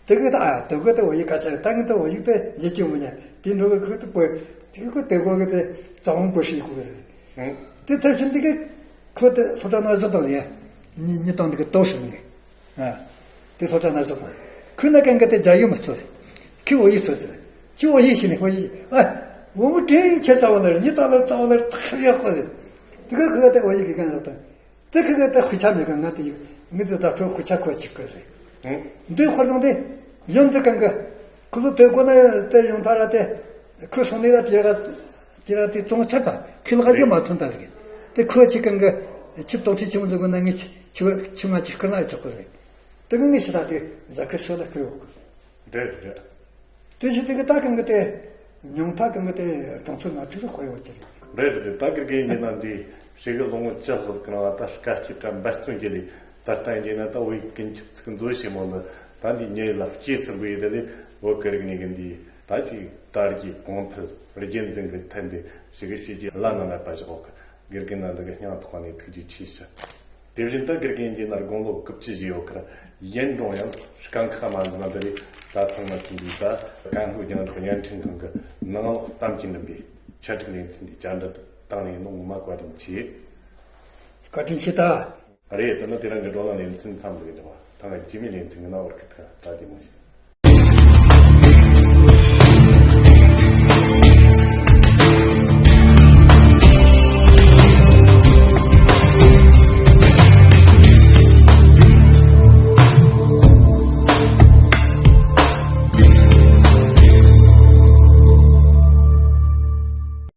དེ་གི་ད་ཨ་དེ་ཁོ་དེ་འོ་ཡི་ཀ་ཆ་ཡི་ད་ངི་དེ་འོ་ཡི་དེ་ཡི་ཅི་མོ་ཉ་དེ་འགྲོ་གི་ཁོ་དེ་པོ་དེ་ཁོ་དེ་གོ་གི་དེ་ཙ་བོང་པོ་ཤི་གོ་གི་ཟིག་དེ་ཐབས་ཤིན་དེ་གི་ཁོ་དེ་སློབ་གྲྭ་ན་བཞག་དང་ཡ། ཉི་ཉི་དང་དེ་གི་ལྟོ་ཤི་ནི། ཨ། དེ་སློབ་གྲྭ་ན་བཞག་དང་། ཁོ་ན་གན་གི་དེ་རྒྱ་ཡུལ་མི་ཚོ་ཟིག་ཁི་འོ་ཡི་ཚོ་ཟིག་ཁྱི་འོ་ཡི་ཤི་ནི་འོ་ཡི། ཨ། འོ་མོ་དྲིན་ཆེ་ཙ་བོ་ལ་ཉི་ད་ལ་ཙ་བོ་ལ་ཐག་ཡག་པོ་ཟིག་དེ་གི་ཁི་ག་དེ་འོ་ཡི་གི་གན་བཞག་དང་། དེ་ཁི་གེ་ད་དཔེ་ཆ་མེད་གི། ང་དེ་ཡིན་ངི་དེ་ད་ཁོའི་དཔེ་ཆ་ཁོ་ཅིག་གི་རེད། ཨང་། འདི་ཁོ་རང་དེ་ཡང་དེ་གང་གི་ཁོ་ཚོ་དེ་གོ་ན་དེ་ཡོང་ཐ་ར་དེ་ཁོ་སོང་ནི་ར་དེ་ར་དེ་ར་དེ་ཙོང་ཆ་ད་ཁི་ལ་ཧ་ཅི་མ་ཐོན་ད་རེད། དེ་ཁོ་ཅིག་གང་གི་ཁྱི་ཏོག་ཁྲི་ཆི་མོ་འདི་གོ་ན་ངི་ཁྱི་ཁྱི་ང་ཅིག་ཁི་ན་ཡོད་ཆོག་གི་རེད། དེ་གི་ངི་ཤི་ད་དེ་ཟ་ཁི་ཤོ་ད་ཁི་ཡོད་གི། རེད་རེད། དེ་བཞིན་དེ་གི་ད་གང་གི་དེ། ཉུང་མཐའ་གང་གི་དེ་གྲོང་ཚོ་ང་ཁྲི་རུ་ཁོ་ཡོད་ཀྱི་རེད། རེད་རེད། ད་གི་གི་ཡིན་ན་འདི་ཞེ་གི་ལོ་ངོ་བཅུ་ལྷག་གི་ནང་ད་དཀའ་སྤྱད་དྲ་འབད་བརྩོན་གྱི་ལས་ད་ལྟ་ཡིན་ན་ད་བོད་ཀུན་ཁྱབ་ཚིག་མཛོད་ཆེན་མོ་ལ་ད་འདི་ཉེ་ལ་སྐྱེས་ཚུལ་འབུལ་ཡི་དེ་ལས་བོད་ཀྱི་རིག་གནས་ཀྱི་འདི་ད་ཅིག་དར་རྒྱས་གོང་འཕེལ་རྒྱུན་འཛིན་གྱི་ཐད་འདི་ཞེ་གི་བྱས་རྗེས་བླ་ན་མེད་པ་བཞག་གི། དགེ་རྒན་རྣམས་འདི་གི་སྙིང་ཐག་ནས་ཐུགས་རྗེ་ཆེ་ཞུ། དེ་བཞིན་དུ་དགེ་རྒན་གྱི་ནར་དགུང་ལོ་དགུ་བཅུ་བཞེས་ཡོད་ཁར་ཡུན་རིང་ཡང་སྐམ་ཁ་མ་འཛིན་པ་འདི་རེད། ད་ཚང་མ་མཐུན་པའི་ད་ཀན་ལྷོ་རྒྱང་བསྒྲགས་བརྙན་འཕྲིན་ཁང་གི་ནང་ལོགས་གཏམ་གྱི་འགྲིམ་པའི་ཆ་འགྲིག་ལེ་ཚན་འདི་བཅར་འདྲི་བཏང་ནས་ནོ་ངོ་མ་བཀའ་དྲིན་ཆེ། བཀའ་དྲིན་ཆེ་ད། རེད། དེ་ནི་དེ་རིང་གི་བགྲོ་གླེང་ལེ་ཚན་མཚམས་འདི་གི་འགྲིག་པ་ཐང་གི་རྗེས་མའི་ལེ་ཚན་གི་ནང་བར་གི་ཐག་ད་དེ་མོ་ཞིག